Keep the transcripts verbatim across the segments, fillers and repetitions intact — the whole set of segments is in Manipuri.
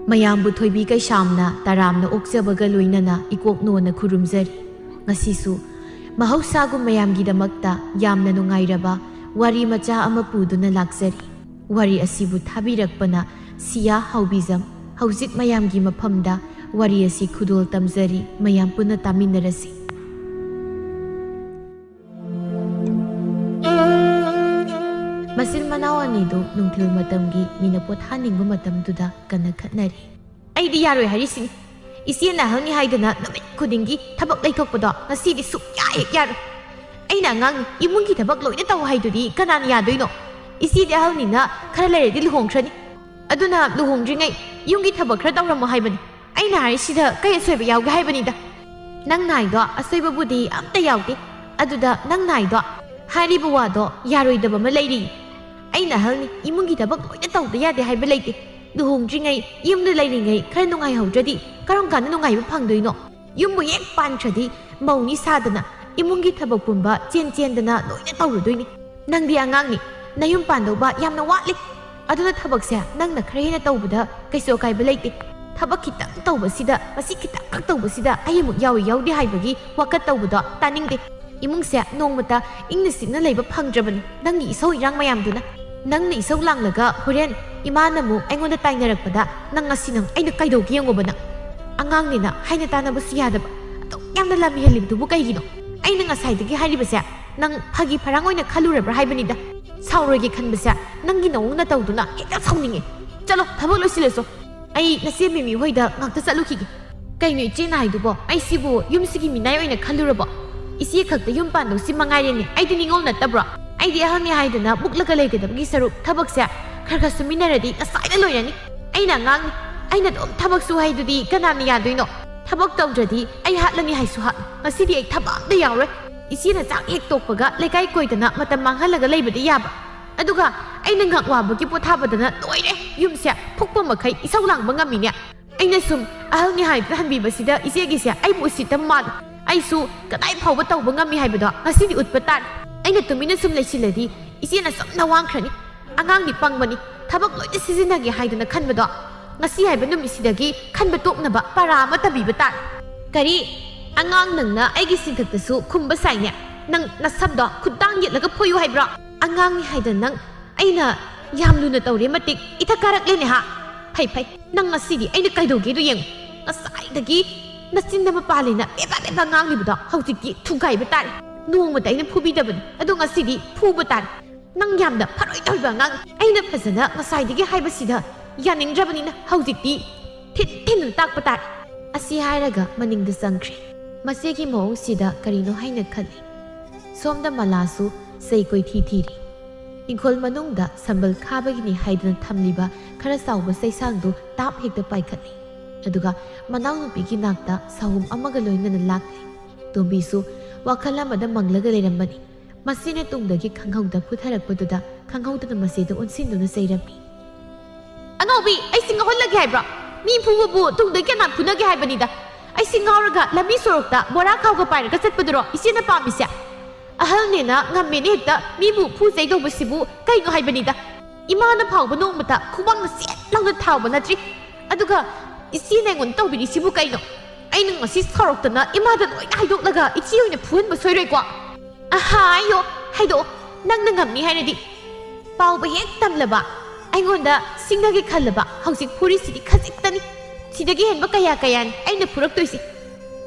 ꯃꯌꯥꯝꯕꯨ ꯊꯣꯏꯕꯤ ꯀꯩꯁꯥꯝꯅ ꯇꯔꯥꯝꯅ ꯑꯣꯛꯆꯕꯒ ꯂꯣꯏꯅꯅ ꯏꯀꯣꯛ ꯅꯣꯟꯅ ꯈꯨꯔꯨꯝꯖꯔꯤ꯫ ꯉꯁꯤꯁꯨ ꯃꯍꯧꯁꯥꯒꯨꯝ ꯃꯌꯥꯝꯒꯤꯗꯃꯛꯇ ꯌꯥꯝꯅ ꯅꯨꯡꯉꯥꯏꯔꯕ ꯋꯥꯔꯤ ꯃꯆꯥ ꯑꯃ ꯄꯨꯗꯨꯅ ꯂꯥꯛꯆꯔꯤ꯫ ꯋꯥꯔꯤ ꯑꯁꯤꯕꯨ ꯊꯥꯕꯤꯔꯛꯄꯅ ꯁꯤꯌꯥ ꯍꯥꯎꯕꯤꯖꯝ꯫ ꯍꯧꯖꯤꯛ ꯃꯌꯥꯝꯒꯤ ꯃꯐꯝꯗ ꯋꯥꯔꯤ ꯑꯁꯤ ꯈꯨꯗꯣꯜ ꯇꯝꯖꯔꯤ, ꯃꯌꯥꯝ ꯄꯨꯟꯅ ꯇꯥꯃꯤꯟꯅꯔꯁꯤ꯫ ꯃꯆꯤꯟ ꯃꯅꯥꯎ ꯑꯅꯤꯗꯨ ꯅꯨꯡꯊꯤꯜ ꯃꯇꯝꯒꯤ ꯃꯤꯅ ꯄꯣꯊꯥꯅꯤꯡꯕ ꯃꯇꯝꯗꯨꯗ ꯀꯟꯅ ꯈꯠꯅꯔꯤ꯫ "ꯑꯩꯗꯤ ꯌꯥꯔꯣꯏ ꯍꯥꯏꯔꯤꯁꯤꯅꯤ꯫ ꯏꯆꯦꯅ ꯑꯍꯜꯅꯤ ꯍꯥꯏꯗꯅ ꯅꯨꯃꯤꯠ ꯈꯨꯗꯤꯡꯒꯤ ꯊꯕꯛ ꯂꯩꯊꯣꯛꯄꯗꯣ ꯉꯁꯤꯗꯤ ꯁꯨꯛꯌꯥ ꯍꯦꯛ ꯌꯥꯔꯣꯏ꯫ ꯑꯩꯅ ꯑꯉꯥꯡꯅꯤ, ꯏꯃꯨꯡꯒꯤ ꯊꯕꯛ ꯂꯣꯏꯅ ꯇꯧ ꯍꯥꯏꯗꯨꯗꯤ ꯀꯅꯥꯅ ꯌꯥꯗꯣꯏꯅꯣ? ꯏꯆꯦꯗꯤ ꯑꯍꯜꯅꯤꯅ ꯈꯔ ꯂꯩꯔꯗꯤ ꯂꯨꯍꯣꯡꯈ꯭ꯔꯅꯤ꯫ ꯑꯗꯨꯅ ꯂꯨꯍꯣꯡꯗ꯭ꯔꯤꯉꯩ ꯌꯨꯝꯒꯤ ꯊꯕꯛ ꯈꯔ ꯇꯧꯔꯝꯃꯣ ꯍꯥꯏꯕꯅꯤ꯫ ꯑꯩꯅ ꯍꯥꯏꯔꯤꯁꯤꯗ ꯀꯩ ꯑꯁꯣꯏꯕ ꯌꯥꯎꯒꯦ ꯍꯥꯏꯕꯅꯤꯗ?" "ꯅꯪ ꯅꯥꯏꯗꯣ ꯑꯁꯣꯏꯕꯕꯨꯗꯤ ꯑꯝꯇ ꯌꯥꯎꯗꯦ꯫ ꯑꯗꯨꯗ ꯅꯪ ꯅꯥꯏꯗꯣ ꯍꯥꯏꯔꯤꯕ ꯋꯥꯗꯣ ꯌꯥꯔꯣꯏꯗꯕ ꯑꯃ ꯂꯩꯔꯤ꯫ ꯑꯩꯅ ꯑꯍꯜꯅꯤ, ꯏꯃꯨꯡꯒꯤ ꯊꯕꯛ ꯂꯣꯏꯅ ꯇꯧꯗ ꯌꯥꯗꯦ ꯍꯥꯏꯕ ꯂꯩꯇꯦ꯫ ꯂꯨꯍꯣꯡꯗ꯭ꯔꯤꯉꯩ, ꯌꯨꯝꯗ ꯂꯩꯔꯤꯉꯩ ꯈꯔ ꯅꯨꯡꯉꯥꯏꯍꯧꯗ꯭ꯔꯗꯤ ꯀꯔꯝ ꯀꯥꯟꯗ ꯅꯨꯡꯉꯥꯏꯕ ꯐꯪꯗꯣꯏꯅꯣ? ꯌꯨꯝꯕꯨ ꯍꯦꯛ ꯄꯥꯟꯈ꯭ꯔꯗꯤ ꯃꯧꯅꯤ ꯁꯥꯗꯅ ꯏꯃꯨꯡꯒꯤ ꯊꯕꯛ ꯄꯨꯝꯕ ꯆꯦꯟ ꯆꯦꯟꯗꯅ ꯂꯣꯏꯅ ꯇꯧꯔꯨꯗꯣꯏꯅꯤ꯫ ꯅꯪꯗꯤ ꯑꯉꯥꯡꯅꯤ, ꯅꯌꯨꯝ ꯄꯥꯟꯗꯧꯕ ꯌꯥꯝꯅ ꯋꯥꯠꯂꯤ꯫ ꯑꯗꯨꯅ ꯊꯕꯛꯁꯦ ꯅꯪꯅ ꯈꯔ ꯍꯦꯟꯅ ꯇꯧꯕꯗ ꯀꯩꯁꯨ ꯑꯀꯥꯏꯕ ꯂꯩꯇꯦ꯫ ꯊꯕꯛ ꯈꯤꯇꯪ ꯇꯧꯕꯁꯤꯗ, ꯃꯁꯤ ꯈꯤꯇꯪꯈꯛ ꯇꯧꯕꯁꯤꯗ ꯑꯩ ꯑꯃꯨꯛ ꯌꯥꯎꯏ ꯌꯥꯎꯗꯦ ꯍꯥꯏꯕꯒꯤ ꯋꯥꯀꯠ ꯇꯧꯕꯗꯣ ꯇꯥꯅꯤꯡꯗꯦ꯫ ꯏꯃꯨꯡꯁꯦ ꯅꯣꯡꯃꯇ ꯏꯪꯅ ꯆꯤꯛꯅ ꯂꯩꯕ ꯐꯪꯗ꯭ꯔꯕꯅꯤ ꯅꯪꯒꯤ ꯏꯁꯧ ꯏꯔꯥꯡ ꯃꯌꯥꯝꯗꯨꯅ꯫ ꯅꯪꯅ ꯏꯁꯧ ꯂꯥꯡꯂꯒ ꯍꯣꯔꯦꯟ ꯏꯃꯥꯅ ꯑꯃꯨꯛ ꯑꯩꯉꯣꯟꯗ ꯇꯥꯏꯅꯔꯛꯄꯗ ꯅꯪ ꯉꯁꯤ ꯅꯪ ꯑꯩꯅ ꯀꯩꯗꯧꯒꯦ ꯌꯦꯡꯉꯣꯕ ꯅꯪ꯫ ꯑꯉꯥꯡꯅꯤꯅ ꯍꯥꯏꯅ ꯇꯥꯅꯕꯁꯨ ꯌꯥꯗꯕ, ꯑꯗꯨꯛ ꯌꯥꯝꯅ ꯂꯝ ꯍꯦꯜꯂꯤꯕꯗꯨꯕꯨ ꯀꯩꯒꯤꯅꯣ? ꯑꯩꯅ ꯉꯁꯥꯏꯗꯒꯤ ꯍꯥꯏꯔꯤꯕꯁꯦ ꯅꯪ ꯐꯥꯒꯤ ꯐꯔꯥꯡ ꯑꯣꯏꯅ ꯈꯜꯂꯨꯔꯕ꯭ꯔꯥ ꯍꯥꯏꯕꯅꯤꯗ꯫ ꯁꯥꯎꯔꯣꯏꯒꯦ ꯈꯟꯕꯁꯦ ꯅꯪꯒꯤ ꯅꯑꯣꯡ ꯅꯇꯧꯗꯨꯅ ꯍꯦꯛꯇ ꯁꯥꯎꯅꯤꯡꯉꯦ꯫ ꯆꯠꯂꯣ, ꯊꯕꯛ ꯂꯣꯏꯁꯤꯜꯂꯁꯣ꯫ ꯑꯩ ꯅꯆꯦ ꯃꯤꯃꯤ ꯍꯣꯏꯗ ꯉꯥꯛꯇ ꯆꯠꯂꯨꯈꯤꯒꯦ꯫ ꯀꯩꯅꯣ ꯏꯆꯦꯅ ꯍꯥꯏꯗꯨꯕꯣ? ꯑꯩꯁꯤꯕꯨ ꯌꯨꯝꯁꯤꯒꯤ ꯃꯤꯅꯥꯏ ꯑꯣꯏꯅ ꯈꯜꯂꯨꯔꯕꯣ? ꯏꯆꯦ ꯈꯛꯇ ꯌꯨꯝ ꯄꯥꯟꯗꯧꯁꯤ ꯃꯉꯥꯏꯔꯦꯅꯦ꯫ ꯑꯩꯗꯤ ꯅꯤꯉꯣꯜ ꯅꯠꯇꯕ꯭ꯔꯣ? ꯑꯩꯗꯤ ꯑꯍꯜꯅꯤ ꯍꯥꯏꯗꯅ ꯃꯨꯛꯂꯒ ꯂꯩꯒꯗꯕꯒꯤ ꯁꯔꯨꯛ ꯊꯕꯛꯁꯦ ꯈꯔ ꯈꯔ ꯁꯨꯃꯤꯟꯅꯔꯗꯤ ꯉꯁꯥꯏꯅ ꯂꯣꯏꯔꯅꯤ꯫ ꯑꯩꯅ ꯑꯉꯥꯡꯅꯤ, ꯑꯩꯅ ꯑꯗꯨꯝ ꯊꯕꯛ ꯁꯨ ꯍꯥꯏꯗꯨꯗꯤ ꯀꯅꯥꯅ ꯌꯥꯗꯣꯏꯅꯣ? ꯊꯕꯛ ꯇꯧꯗ꯭ꯔꯗꯤ ꯑꯩ ꯍꯥꯠꯂꯅꯤ ꯍꯥꯏꯁꯨ ꯍꯥꯠꯂꯨ꯫ ꯉꯁꯤꯗꯤ ꯑꯩ ꯊꯕꯛ ꯑꯝꯇ ꯌꯥꯎꯔꯣꯏ꯫ ꯏꯆꯦꯅ ꯆꯥꯛ ꯍꯦꯛ ꯇꯣꯛꯄꯒ ꯂꯩꯀꯥꯏ ꯀꯣꯏꯗꯅ ꯃꯇꯝ ꯃꯥꯡꯍꯜꯂꯒ ꯂꯩꯕꯗꯤ ꯌꯥꯕ꯫ ꯑꯗꯨꯒ ꯑꯩꯅ ꯉꯥꯛ ꯋꯥꯕꯒꯤ ꯄꯣꯊꯥꯕꯗꯅ ꯂꯣꯏꯔꯦ꯫ ꯌꯨꯝꯁꯦ ꯐꯨꯛꯄ ꯃꯈꯩ ꯏꯁꯧ ꯂꯥꯡꯕ ꯉꯝꯃꯤꯅꯦ꯫ ꯑꯩꯅ ꯁꯨꯝ ꯑꯍꯜꯅꯤ ꯍꯥꯏꯗꯨꯅ ꯍꯟꯕꯤꯕꯁꯤꯗ ꯏꯆꯦꯒꯤꯁꯦ ꯑꯩꯕꯨ ꯎꯁꯤꯠꯇꯕ ꯃꯥꯜꯂꯦ꯫ ꯑꯩꯁꯨ ꯀꯗꯥꯏ ꯐꯥꯎꯕ ꯇꯧꯕ ꯉꯝꯃꯤ ꯍꯥꯏꯕꯗꯣ ꯉꯁꯤꯗꯤ ꯎꯠꯄ ꯇꯥꯔꯦ꯫ ꯑꯩꯅ ꯇꯨꯃꯤꯟꯅ ꯁꯨꯝ ꯂꯩꯁꯤꯜꯂꯗꯤ ꯏꯆꯦꯅ ꯁꯨꯝ ꯅꯋꯥꯡꯈ꯭ꯔꯅꯤ꯫ ꯑꯉꯥꯡꯗꯤ ꯄꯪꯕꯅꯤ, ꯊꯕꯛ ꯂꯣꯏꯅ ꯁꯤꯖꯤꯟꯅꯒꯦ ꯍꯥꯏꯗꯅ ꯈꯟꯕꯗꯣ ꯉꯁꯤ ꯍꯥꯏꯕ ꯅꯨꯃꯤꯠꯁꯤꯗꯒꯤ ꯈꯟꯕ ꯇꯣꯛꯅꯕ ꯄꯔꯥ ꯑꯃ ꯇꯝꯕꯤꯕ ꯇꯥꯔꯦ꯫ ꯀꯔꯤ? ꯑꯉꯥꯡ ꯅꯪꯅ ꯑꯩꯒꯤ ꯆꯤꯟꯊꯛꯇꯁꯨ ꯈꯨꯝꯕ ꯁꯥꯏꯅꯦ? ꯅꯪ ꯅꯁꯝꯗꯣ ꯈꯨꯠꯇꯥꯡ ꯌꯦꯠꯂꯒ ꯐꯣꯏꯌꯨ ꯍꯥꯏꯕ꯭ꯔꯣ? ꯑꯉꯥꯡꯅꯤ ꯍꯥꯏꯗꯅ ꯅꯪ ꯑꯩꯅ ꯌꯥꯝ ꯂꯨꯅ ꯇꯧꯔꯦ ꯃꯇꯤꯛ ꯏꯊꯛ ꯀꯥꯔꯛꯂꯦꯅꯦ ꯍꯥ? ꯐꯩ ꯐꯩ, ꯅꯪ ꯉꯁꯤꯗꯤ ꯑꯩꯅ ꯀꯩꯗꯧꯒꯦꯗꯣ ꯌꯦꯡꯉꯨ꯫ ꯉꯁꯥꯏꯗꯒꯤ ꯅꯆꯤꯟ ꯑꯃ ꯄꯥꯜꯂꯤꯅ ꯕꯦꯕꯥ ꯕꯦꯕꯥ ꯉꯥꯡꯂꯤꯕꯗꯣ ꯍꯧꯖꯤꯛꯇꯤ ꯊꯨꯒꯥꯏꯕ ꯇꯥꯔꯦ꯫ ꯅꯣꯡꯃꯇ ꯑꯩꯅ ꯐꯨꯕꯤꯗꯕꯅꯤ, ꯑꯗꯣ ꯉꯁꯤꯗꯤ ꯐꯨꯕ ꯇꯥꯔꯦ꯫ ꯅꯪ ꯌꯥꯝꯅ ꯐꯔꯣꯏ ꯇꯧꯔꯤꯕ ꯑꯉꯥꯡ꯫ ꯑꯩꯅ ꯐꯖꯅ ꯉꯁꯥꯏꯗꯒꯤ ꯍꯥꯏꯕꯁꯤꯗ ꯌꯥꯅꯤꯡꯗ꯭ꯔꯕꯅꯤꯅ ꯍꯧꯖꯤꯛꯇꯤ ꯊꯤꯟ ꯊꯤꯟꯅ ꯇꯥꯛꯄ ꯇꯥꯔꯦ꯫ ꯑꯁꯤ ꯍꯥꯏꯔꯒ ꯃꯅꯤꯡꯗ ꯆꯪꯈ꯭ꯔꯦ꯫ ꯃꯆꯦꯒꯤ ꯃꯑꯣꯡꯁꯤꯗ ꯀꯔꯤꯅꯣ ꯍꯥꯏꯅ ꯈꯜꯂꯤ꯫ ꯁꯣꯝꯗ ꯃꯂꯥꯁꯨ ꯆꯩ ꯀꯣꯏꯊꯤ ꯊꯤꯔꯤ꯫ ꯏꯪꯈꯣꯜ ꯃꯅꯨꯡꯗ ꯁꯝꯕꯜ ꯈꯥꯕꯒꯤꯅꯤ ꯍꯥꯏꯗꯨꯅ ꯊꯝꯂꯤꯕ ꯈꯔ ꯆꯥꯎꯕ ꯆꯩꯁꯥꯡꯗꯨ ꯇꯥꯞ ꯍꯦꯛꯇ ꯄꯥꯏꯈꯠꯂꯤ꯫ ꯑꯗꯨꯒ ꯃꯅꯥꯎꯅꯨꯄꯤꯒꯤ ꯅꯥꯛꯇ ꯁꯥꯍꯨꯝ ꯑꯃꯒ ꯂꯣꯏꯅꯅ ꯂꯥꯛꯂꯤ꯫ ꯇꯣꯝꯕꯤꯁꯨ ꯋꯥꯈꯜ ꯑꯃꯗ ꯃꯪꯂꯒ ꯂꯩꯔꯝꯕꯅꯤ꯫ ꯃꯁꯤꯅ ꯇꯨꯡꯗꯒꯤ ꯈꯪꯍꯧꯗ ꯐꯨꯊꯔꯛꯄꯗꯨꯗ ꯈꯪꯍꯧꯗꯅ ꯃꯆꯦꯗ ꯑꯣꯟꯁꯤꯟꯗꯨꯅ ꯆꯩꯔꯝꯃꯤ꯫ "ꯑꯉꯥꯎꯕꯤ, ꯑꯩꯁꯤ ꯉꯥꯎꯍꯜꯂꯒꯦ ꯍꯥꯏꯕ꯭ꯔꯣ? ꯃꯤ ꯐꯨꯕꯕꯨ ꯇꯨꯡꯗꯒꯤ ꯀꯅꯥ ꯐꯨꯅꯒꯦ ꯍꯥꯏꯕꯅꯤꯗ? ꯑꯩꯁꯤ ꯉꯥꯎꯔꯒ ꯂꯝꯕꯤ ꯁꯣꯔꯣꯛꯇ ꯕꯣꯔꯥ ꯈꯥꯎꯒ ꯄꯥꯏꯔꯒ ꯆꯠꯄꯗꯨꯔꯣ ꯏꯆꯦꯅ ꯄꯥꯝꯃꯤꯁꯦ? ꯑꯍꯜꯅꯦꯅ ꯉꯝꯃꯦꯅ ꯍꯦꯛꯇ ꯃꯤꯕꯨ ꯐꯨ ꯆꯩꯗꯧꯕꯁꯤꯕꯨ ꯀꯩꯅꯣ ꯍꯥꯏꯕꯅꯤꯗ? ꯏꯃꯥꯅ ꯐꯥꯎꯕ ꯅꯣꯡꯃꯇ ꯈꯨꯕꯥꯛꯅ ꯆꯦꯠ ꯂꯥꯎꯅ ꯊꯥꯎꯕ ꯅꯠꯇ꯭ꯔꯤ꯫ ꯑꯗꯨꯒ ꯏꯆꯦꯅ ꯑꯩꯉꯣꯟꯗ ꯇꯧꯕꯤꯔꯤꯁꯤꯕꯨ ꯀꯩꯅꯣ? ꯑꯩꯅ ꯉꯁꯤ ꯁꯥꯎꯔꯛꯇꯅ ꯏꯃꯥꯗ ꯂꯣꯏꯅ ꯍꯥꯏꯗꯣꯛꯂꯒ ꯏꯆꯦ ꯑꯣꯏꯅ ꯐꯨꯍꯟꯕ ꯁꯣꯏꯔꯣꯏꯀꯣ?" "ꯑꯍꯥ, ꯑꯩꯌꯣ, ꯍꯥꯏꯗꯣꯛꯑꯣ, ꯅꯪꯅ ꯉꯝꯅꯤ ꯍꯥꯏꯔꯗꯤ꯫ ꯄꯥꯎꯕ ꯍꯦꯛ ꯇꯝꯂꯕ, ꯑꯩꯉꯣꯟꯗ ꯁꯤꯡꯅꯒꯦ ꯈꯜꯂꯕ, ꯍꯧꯖꯤꯛ ꯐꯨꯔꯤꯁꯤꯗꯤ ꯈꯖꯤꯛꯇꯅꯤ꯫ ꯁꯤꯗꯒꯤ ꯍꯦꯟꯕ ꯀꯌꯥ ꯀꯌꯥꯅꯤ ꯑꯩꯅ ꯐꯨꯔꯛꯇꯣꯏꯁꯤ꯫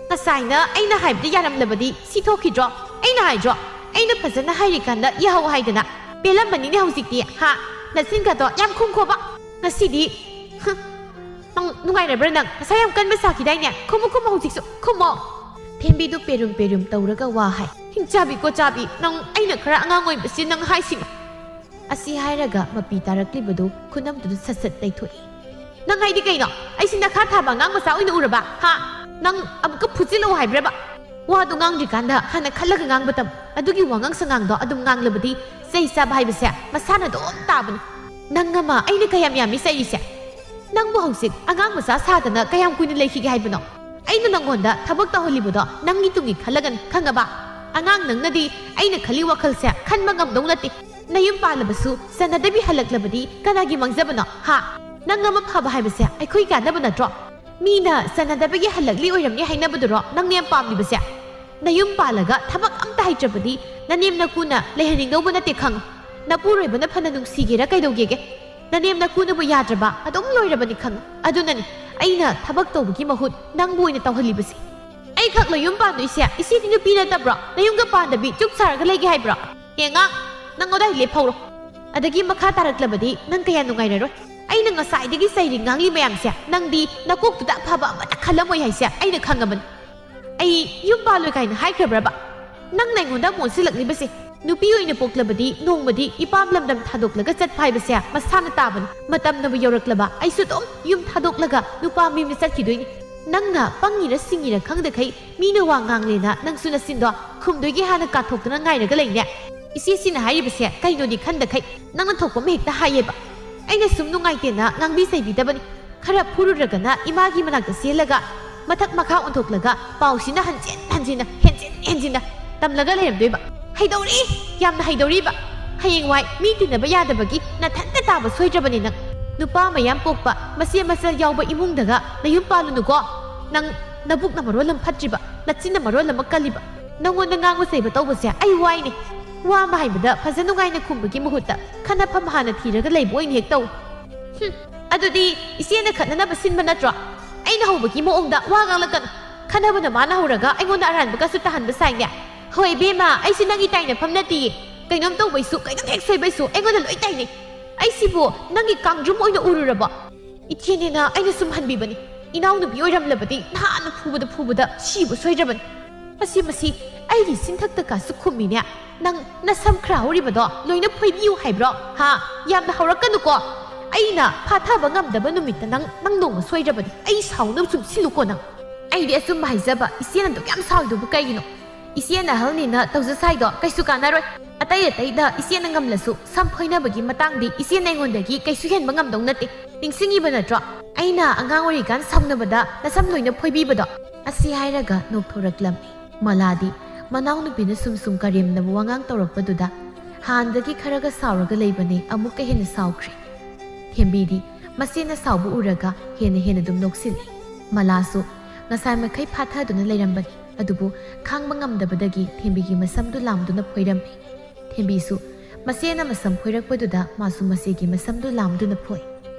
ꯉꯁꯥꯏꯅ ꯑꯩꯅ ꯍꯥꯏꯕꯗ ꯌꯥꯔꯝꯂꯕꯗꯤ ꯁꯤ ꯊꯣꯛꯈꯤꯗ꯭ꯔꯣ? ꯑꯩꯅ ꯍꯥꯏꯗ꯭ꯔꯣ? ꯑꯩꯅ ꯐꯖꯅ ꯍꯥꯏꯔꯤꯀꯥꯟꯗ ꯌꯥꯍꯧ ꯍꯥꯏꯗꯅ꯫ ꯄꯦꯜꯂꯝꯕꯅꯤꯅꯦ ꯍꯧꯖꯤꯛꯇꯤ, ꯍꯥ? ꯅꯆꯤꯟꯒꯗꯣ ꯌꯥꯝ ꯈꯨꯝꯈꯣꯕ꯫ ꯉꯁꯤꯗꯤ, ꯍꯨꯝ, ꯅꯪ ꯅꯨꯡꯉꯥꯏꯔꯕ꯭ꯔꯥ ꯅꯪ? ꯉꯁꯥꯏ ꯌꯥꯝ ꯀꯟꯕ ꯁꯥꯈꯤꯗꯥꯏꯅꯦ? ꯈꯨꯝꯃꯨ, ꯈꯨꯝꯃꯨ, ꯍꯧꯖꯤꯛꯁꯨ ꯈꯨꯝꯃꯣ꯫" ꯊꯦꯝꯕꯤꯗꯨ ꯄꯦꯔꯨꯝ ꯄꯦꯔꯨꯝ ꯇꯧꯔꯒ ꯋꯥ ꯍꯥꯏ꯫ "ꯍꯤꯡꯆꯥꯕꯤ ꯀꯣꯆꯥꯕꯤ, ꯅꯪ ꯑꯩꯅ ꯈꯔ ꯑꯉꯥꯡ ꯑꯣꯏꯕꯁꯤ ꯅꯪ ꯍꯥꯏꯁꯤꯅꯤ꯫" ꯑꯁꯤ ꯍꯥꯏꯔꯒ ꯃꯄꯤ ꯇꯥꯔꯛꯂꯤꯕꯗꯨ ꯈꯨꯅꯝꯗꯨꯗ ꯁꯠ ꯁꯠ ꯂꯩꯊꯣꯛꯏ꯫ "ꯅꯪ ꯍꯥꯏꯗꯤ ꯀꯩꯅꯣ? ꯑꯩꯁꯤ ꯅꯈꯥ ꯊꯥꯕ ꯑꯉꯥꯡ ꯃꯆꯥ ꯑꯣꯏꯅ ꯎꯔꯕ? ꯍꯥ? ꯅꯪ ꯑꯃꯨꯛꯀ ꯐꯨꯖꯤꯜꯂꯛꯑꯣ ꯍꯥꯏꯕ꯭ꯔꯕ? ꯋꯥꯗꯨ ꯉꯥꯡꯗ꯭ꯔꯤꯀꯥꯟꯗ ꯍꯥꯟꯅ ꯈꯜꯂꯒ ꯉꯥꯡꯕ ꯇꯝ꯫ ꯑꯗꯨꯒꯤ ꯋꯥꯉꯥꯡ ꯁꯉꯥꯡꯗꯣ ꯑꯗꯨꯝ ꯉꯥꯡꯂꯕꯗꯤ ꯆꯩ ꯆꯥꯕ ꯍꯥꯏꯕꯁꯦ ꯃꯁꯥꯅ ꯑꯗꯨꯝ ꯇꯥꯕꯅꯤ꯫ ꯅꯪ ꯑꯃ ꯑꯩꯅ ꯀꯌꯥꯝ ꯌꯥꯝꯃꯤ ꯆꯩꯔꯤꯁꯦ? ꯅꯪꯕꯨ ꯍꯧꯖꯤꯛ ꯑꯉꯥꯡ ꯃꯆꯥ ꯁꯥꯗꯅ ꯀꯌꯥꯝ ꯀꯨꯏꯅ ꯂꯩꯈꯤꯒꯦ ꯍꯥꯏꯕꯅꯣ? ꯑꯩꯅ ꯅꯪꯉꯣꯟꯗ ꯊꯕꯛ ꯇꯧꯍꯜꯂꯤꯕꯗꯣ ꯅꯪꯒꯤ ꯇꯨꯡꯒꯤ ꯈꯜꯂꯒꯅꯤ, ꯈꯪꯉꯕ? ꯑꯉꯥꯡ ꯅꯪꯅꯗꯤ ꯑꯩꯅ ꯈꯜꯂꯤ ꯋꯥꯈꯜꯁꯦ ꯈꯟꯕ ꯉꯝꯗꯧ ꯅꯠꯇꯦ꯫ ꯅꯌꯨꯝ ꯄꯥꯜꯂꯕꯁꯨ ꯆꯟꯅꯗꯕꯤ ꯍꯜꯂꯛꯂꯕꯗꯤ ꯀꯅꯥꯒꯤ ꯃꯥꯡꯖꯕꯅꯣ, ꯍꯥ? ꯅꯪ ꯑꯃ ꯐꯕ ꯍꯥꯏꯕꯁꯦ ꯑꯩꯈꯣꯏ ꯀꯥꯟꯅꯕ ꯅꯠꯇ꯭ꯔꯣ? ꯃꯤꯅ ꯆꯟꯅꯗꯕꯒꯤ ꯍꯜꯂꯛꯂꯤ ꯑꯣꯏꯔꯝꯅꯤ ꯍꯥꯏꯅꯕꯗꯨꯔꯣ ꯅꯪꯅ ꯌꯥꯝ ꯄꯥꯝꯂꯤꯕꯁꯦ? ꯅꯌꯨꯝ ꯄꯥꯜꯂꯒ ꯊꯕꯛ ꯑꯝꯇ ꯍꯩꯇ꯭ꯔꯕꯗꯤ ꯅꯅꯦꯝ ꯅꯀꯨꯅ ꯂꯩꯍꯟꯅꯤꯡꯗꯧꯕ ꯅꯠꯇꯦ, ꯈꯪꯉꯨ꯫ ꯅꯄꯨꯔꯣꯏꯕꯅ ꯐꯅ ꯅꯨꯡꯁꯤꯒꯦꯔꯥ ꯀꯩꯗꯧꯒꯦꯒꯦ? ꯅꯅꯦꯝ ꯅꯀꯨꯅꯕꯨ ꯌꯥꯗ꯭ꯔꯕ ꯑꯗꯨꯝ ꯂꯣꯏꯔꯕꯅꯤ, ꯈꯪꯉꯨ꯫ ꯑꯗꯨꯅꯅꯤ ꯑꯩꯅ ꯊꯕꯛ ꯇꯧꯕꯒꯤ ꯃꯍꯨꯠ ꯅꯪꯕꯨ ꯑꯣꯏꯅ ꯇꯧꯍꯜꯂꯤꯕꯁꯦ꯫ ꯑꯩ ꯈꯛꯂꯣ ꯌꯨꯝ ꯄꯥꯟꯗꯣꯏꯁꯦ? ꯏꯆꯦꯗꯤ ꯅꯨꯄꯤ ꯅꯠꯇꯕ꯭ꯔꯣ? ꯅꯌꯨꯝꯒ ꯄꯥꯟꯗꯕꯤ ꯆꯨꯞ ꯁꯥꯔꯒ ꯂꯩꯒꯦ ꯍꯥꯏꯕ꯭ꯔꯣ? ꯌꯦꯡꯉ, ꯅꯪ ꯑꯗꯥꯏ ꯂꯦꯞꯍꯧꯔꯣ꯫ ꯑꯗꯒꯤ ꯃꯈꯥ ꯇꯥꯔꯛꯂꯕꯗꯤ ꯅꯪ ꯀꯌꯥ ꯅꯨꯡꯉꯥꯏꯔꯔꯣꯏ꯫ ꯑꯩꯅ ꯉꯁꯥꯏꯗꯒꯤ ꯆꯩꯔꯤ ꯉꯥꯡꯂꯤ ꯃꯌꯥꯝꯁꯦ ꯅꯪꯗꯤ ꯅꯀꯣꯛꯇꯨꯗ ꯑꯐꯕ ꯑꯃꯠꯇ ꯈꯜꯂꯝꯃꯣꯏ ꯍꯥꯏꯁꯦ ꯑꯩꯅ ꯈꯪꯉꯕꯅꯤ꯫ ꯑꯩ ꯌꯨꯝ ꯄꯥꯜꯂꯣꯏ ꯀꯥꯏꯅ ꯍꯥꯏꯈ꯭ꯔꯕ꯭ꯔꯕ? ꯅꯪꯅ ꯑꯩꯉꯣꯟꯗ ꯑꯃꯨꯛ ꯑꯣꯟꯁꯤꯜꯂꯛꯂꯤꯕꯁꯦ? ꯅꯨꯄꯤ ꯑꯣꯏꯅ ꯄꯣꯛꯂꯕꯗꯤ ꯅꯣꯡꯃꯗꯤ ꯏꯄꯥꯝ ꯂꯝꯗꯝ ꯊꯥꯗꯣꯛꯂꯒ ꯆꯠꯄ ꯍꯥꯏꯕꯁꯦ ꯃꯁꯥꯅ ꯇꯥꯕꯅꯤ꯫ ꯃꯇꯝꯅꯕꯨ ꯌꯧꯔꯛꯂꯕ ꯑꯩꯁꯨ ꯑꯗꯨꯝ ꯌꯨꯝ ꯊꯥꯗꯣꯛꯂꯒ ꯅꯨꯄꯥ ꯃꯌꯨꯝꯗ ꯆꯠꯈꯤꯗꯣꯏꯅꯤ꯫ ꯅꯪꯅ ꯄꯪꯉꯤꯔ ꯁꯤꯡꯉꯤꯔ ꯈꯪꯗꯈꯩ ꯃꯤꯅ ꯋꯥ ꯉꯥꯡꯂꯦꯅ ꯅꯪꯁꯨ ꯅꯆꯤꯟꯗꯣ ꯈꯨꯝꯗꯣꯏꯒꯤ ꯍꯥꯟꯅ ꯀꯥꯊꯣꯛꯇꯨꯅ ꯉꯥꯏꯔꯒ ꯂꯩꯅꯦ꯫ ꯏꯆꯦꯁꯤꯅ ꯍꯥꯏꯔꯤꯕꯁꯦ ꯀꯩꯅꯣꯗꯤ ꯈꯟꯗꯈꯩ ꯅꯪꯅ ꯊꯣꯛꯄ ꯑꯃ ꯍꯦꯛꯇ ꯍꯥꯏꯌꯦꯕ꯫ ꯑꯩꯅ ꯁꯨꯝ ꯅꯨꯡꯉꯥꯏꯇꯦꯅ ꯉꯥꯡꯕꯤ ꯆꯩꯕꯤꯗꯕꯅꯤ꯫ ꯈꯔ ꯐꯨꯔꯨꯔꯒꯅ ꯏꯃꯥꯒꯤ ꯃꯅꯥꯛꯇ ꯆꯦꯜꯂꯒ ꯃꯊꯛ ꯃꯈꯥ ꯑꯣꯟꯊꯣꯛꯂꯒ ꯄꯥꯎꯁꯤꯅ ꯍꯟꯖꯤꯟ ꯍꯟꯖꯤꯟꯅ, ꯍꯦꯟꯖꯤꯟ ꯍꯦꯟꯖꯤꯟꯅ ꯇꯝꯂꯒ ꯂꯩꯔꯝꯗꯣꯏꯕ꯫ ꯍꯩꯗꯧꯔꯤ! ꯌꯥꯝꯅ ꯍꯩꯗꯧꯔꯤꯕ! ꯍꯌꯦꯡꯋꯥꯏ ꯃꯤ ꯇꯤꯟꯅꯕ ꯌꯥꯗꯕꯒꯤ ꯅꯊꯟꯇ ꯇꯥꯕ ꯁꯣꯏꯗ꯭ꯔꯕꯅꯤ ꯅꯪ꯫ ꯅꯨꯄꯥ ꯃꯌꯥꯝ ꯄꯣꯛꯄ, ꯃꯆꯦ ꯃꯆꯜ ꯌꯥꯎꯕ ꯏꯃꯨꯡꯗꯒ ꯅꯌꯨꯝ ꯄꯥꯜꯂꯨꯅꯨꯀꯣ꯫ ꯅꯪ ꯅꯕꯨꯛꯅ ꯃꯔꯣꯜ ꯑꯃ ꯐꯠꯇ꯭ꯔꯤꯕ, ꯅꯆꯤꯟꯅ ꯃꯔꯣꯜ ꯑꯃ ꯀꯜꯂꯤꯕ꯫ ꯅꯉꯣꯟꯗ ꯉꯥꯡꯕ ꯆꯩꯕ ꯇꯧꯕꯁꯦ ꯑꯩ ꯋꯥꯏꯅꯦ꯫ ꯋꯥ ꯑꯃ ꯍꯥꯏꯕꯗ ꯐꯖ ꯅꯨꯡꯉꯥꯏꯅ ꯈꯨꯝꯕꯒꯤ ꯃꯍꯨꯠꯇ ꯈꯠꯅꯐꯝ ꯍꯥꯟꯅ ꯊꯤꯔꯒ ꯂꯩꯕ ꯑꯣꯏꯅ ꯍꯦꯛ ꯇꯧ꯫ ꯍꯨꯝ, ꯑꯗꯨꯗꯤ ꯏꯆꯦꯅ ꯈꯠꯅꯅꯕ ꯁꯤꯟꯕ ꯅꯠꯇ꯭ꯔꯣ? ꯑꯩꯅ ꯍꯧꯕꯒꯤ ꯃꯑꯣꯡꯗ ꯋꯥ ꯉꯥꯡꯂꯛꯀꯅꯨ꯫ ꯈꯠꯅꯕꯅ ꯃꯥꯅ ꯍꯧꯔꯒ ꯑꯩꯉꯣꯟꯗ ꯑꯔꯥꯟꯕꯒꯁꯨ ꯇꯥꯍꯟꯕ ꯁꯥꯏꯅꯦ꯫ ꯍꯣꯏ ꯏꯕꯦꯝꯃ, ꯑꯩꯁꯨ ꯅꯪꯒꯤ ꯇꯥꯏꯅꯐꯝ ꯅꯠꯇꯤꯌꯦ꯫ ꯀꯩꯅꯣꯝ ꯇꯧꯕꯩꯁꯨ, ꯀꯩꯅꯣꯝ ꯍꯦꯛ ꯁꯣꯏꯕꯩꯁꯨ ꯑꯩꯉꯣꯟꯗ ꯂꯣꯏ ꯇꯥꯏꯅꯩ꯫ ꯑꯩꯁꯤꯕꯨ ꯅꯪꯒꯤ ꯀꯥꯡꯗ꯭ꯔꯨꯝ ꯑꯣꯏꯅ ꯎꯔꯨꯔꯕꯣ? ꯏꯆꯦꯅꯦꯅ ꯑꯩꯅ ꯁꯨꯝ ꯍꯟꯕꯤꯕꯅꯤ꯫ ꯏꯅꯥꯎꯅꯨꯄꯤ ꯑꯣꯏꯔꯝꯂꯕꯗꯤ ꯅꯍꯥꯟꯅ ꯐꯨꯕꯗ ꯐꯨꯕꯗ ꯁꯤꯕ ꯁꯣꯏꯗ꯭ꯔꯕꯅꯤ꯫ ꯃꯁꯤ, ꯃꯁꯤ ꯑꯩꯒꯤ ꯆꯤꯟꯊꯛꯇ ꯀꯥꯁꯨ ꯈꯨꯝꯃꯤꯅꯦ꯫ ꯅꯪ ꯅꯁꯝ ꯈꯔ ꯍꯧꯔꯤꯕꯗꯣ ꯂꯣꯏꯅ ꯐꯣꯏꯕꯤꯌꯨ ꯍꯥꯏꯕ꯭ꯔꯣ? ꯍꯥ? ꯌꯥꯝꯅ ꯍꯧꯔꯛꯀꯅꯨꯀꯣ꯫ ꯑꯩꯅ ꯐꯥꯊꯕ ꯉꯝꯗꯕ ꯅꯨꯃꯤꯠꯇ ꯅꯪ, ꯅꯪ ꯅꯣꯡꯃ ꯁꯣꯏꯗ꯭ꯔꯕꯅꯤ꯫ ꯑꯩ ꯁꯥꯎꯅꯕ ꯁꯨꯝ ꯁꯤꯜꯂꯨꯀꯣ ꯅꯪ꯫ ꯑꯩꯗꯤ ꯑꯆꯨꯝꯕ ꯍꯥꯏꯖꯕ, ꯏꯆꯦꯅ ꯑꯗꯨꯛ ꯌꯥꯝ ꯁꯥꯎꯔꯤꯗꯨꯕꯨ ꯀꯩꯒꯤꯅꯣ? ꯏꯆꯦꯅ ꯑꯍꯜꯅꯤꯅ ꯇꯧꯖ ꯁꯥꯏꯗꯣ ꯀꯩꯁꯨ ꯀꯥꯟꯅꯔꯣꯏ꯫ ꯑꯇꯩ ꯑꯇꯩꯗ ꯏꯆꯦꯅ ꯉꯝꯂꯁꯨ ꯁꯝ ꯐꯣꯏꯅꯕꯒꯤ ꯃꯇꯥꯡꯗꯤ ꯏꯆꯦꯅ ꯑꯩꯉꯣꯟꯗꯒꯤ ꯀꯩꯁꯨ ꯍꯦꯟꯕ ꯉꯝꯗꯧ ꯅꯠꯇꯦ꯫ ꯅꯤꯡꯁꯤꯡꯉꯤꯕ ꯅꯠꯇ꯭ꯔꯣ? ꯑꯩꯅ ꯑꯉꯥꯡ ꯑꯣꯏꯔꯤꯀꯥꯟ ꯁꯥꯎꯅꯕꯗ ꯅꯁꯝ ꯂꯣꯏꯅ ꯐꯣꯏꯕꯤꯕꯗꯣ?" ꯑꯁꯤ ꯍꯥꯏꯔꯒ ꯅꯣꯛꯊꯣꯔꯛꯂꯝꯃꯤ꯫ ꯃꯂꯥꯗꯤ ꯃꯅꯥꯎꯅꯨꯄꯤꯅ ꯁꯨꯝ ꯁꯨꯝ ꯀꯔꯦꯝꯅꯕ ꯋꯥꯉꯥꯡ ꯇꯧꯔꯛꯄꯗꯨꯗ ꯍꯥꯟꯅꯗꯒꯤ ꯈꯔꯒ ꯁꯥꯎꯔꯒ ꯂꯩꯕꯅꯦ, ꯑꯃꯨꯛꯀ ꯍꯦꯟꯅ ꯁꯥꯎꯈ꯭ꯔꯦ꯫ ꯊꯦꯝꯕꯤꯗꯤ ꯃꯆꯦꯅ ꯁꯥꯎꯕ ꯎꯔꯒ ꯍꯦꯟꯅ ꯍꯦꯟꯅ ꯑꯗꯨꯝ ꯅꯣꯛꯁꯤꯜꯂꯤ꯫ ꯃꯂꯥꯁꯨ ꯉꯁꯥꯏ ꯃꯈꯩ ꯐꯥꯊꯗꯨꯅ ꯂꯩꯔꯝꯕꯅꯤ, ꯑꯗꯨꯕꯨ ꯈꯥꯡꯕ ꯉꯝꯗꯕꯗꯒꯤ ꯊꯦꯝꯕꯤꯒꯤ ꯃꯁꯝꯗꯨ ꯂꯥꯝꯗꯨꯅ ꯐꯣꯏꯔꯝꯃꯤ꯫ ꯊꯦꯝꯕꯤꯁꯨ ꯃꯆꯦꯅ ꯃꯁꯝ ꯐꯣꯏꯔꯛꯄꯗꯨꯗ ꯃꯥꯁꯨ ꯃꯆꯦꯒꯤ ꯃꯁꯝꯗꯨ ꯂꯥꯝꯗꯨꯅ ꯐꯣꯏ꯫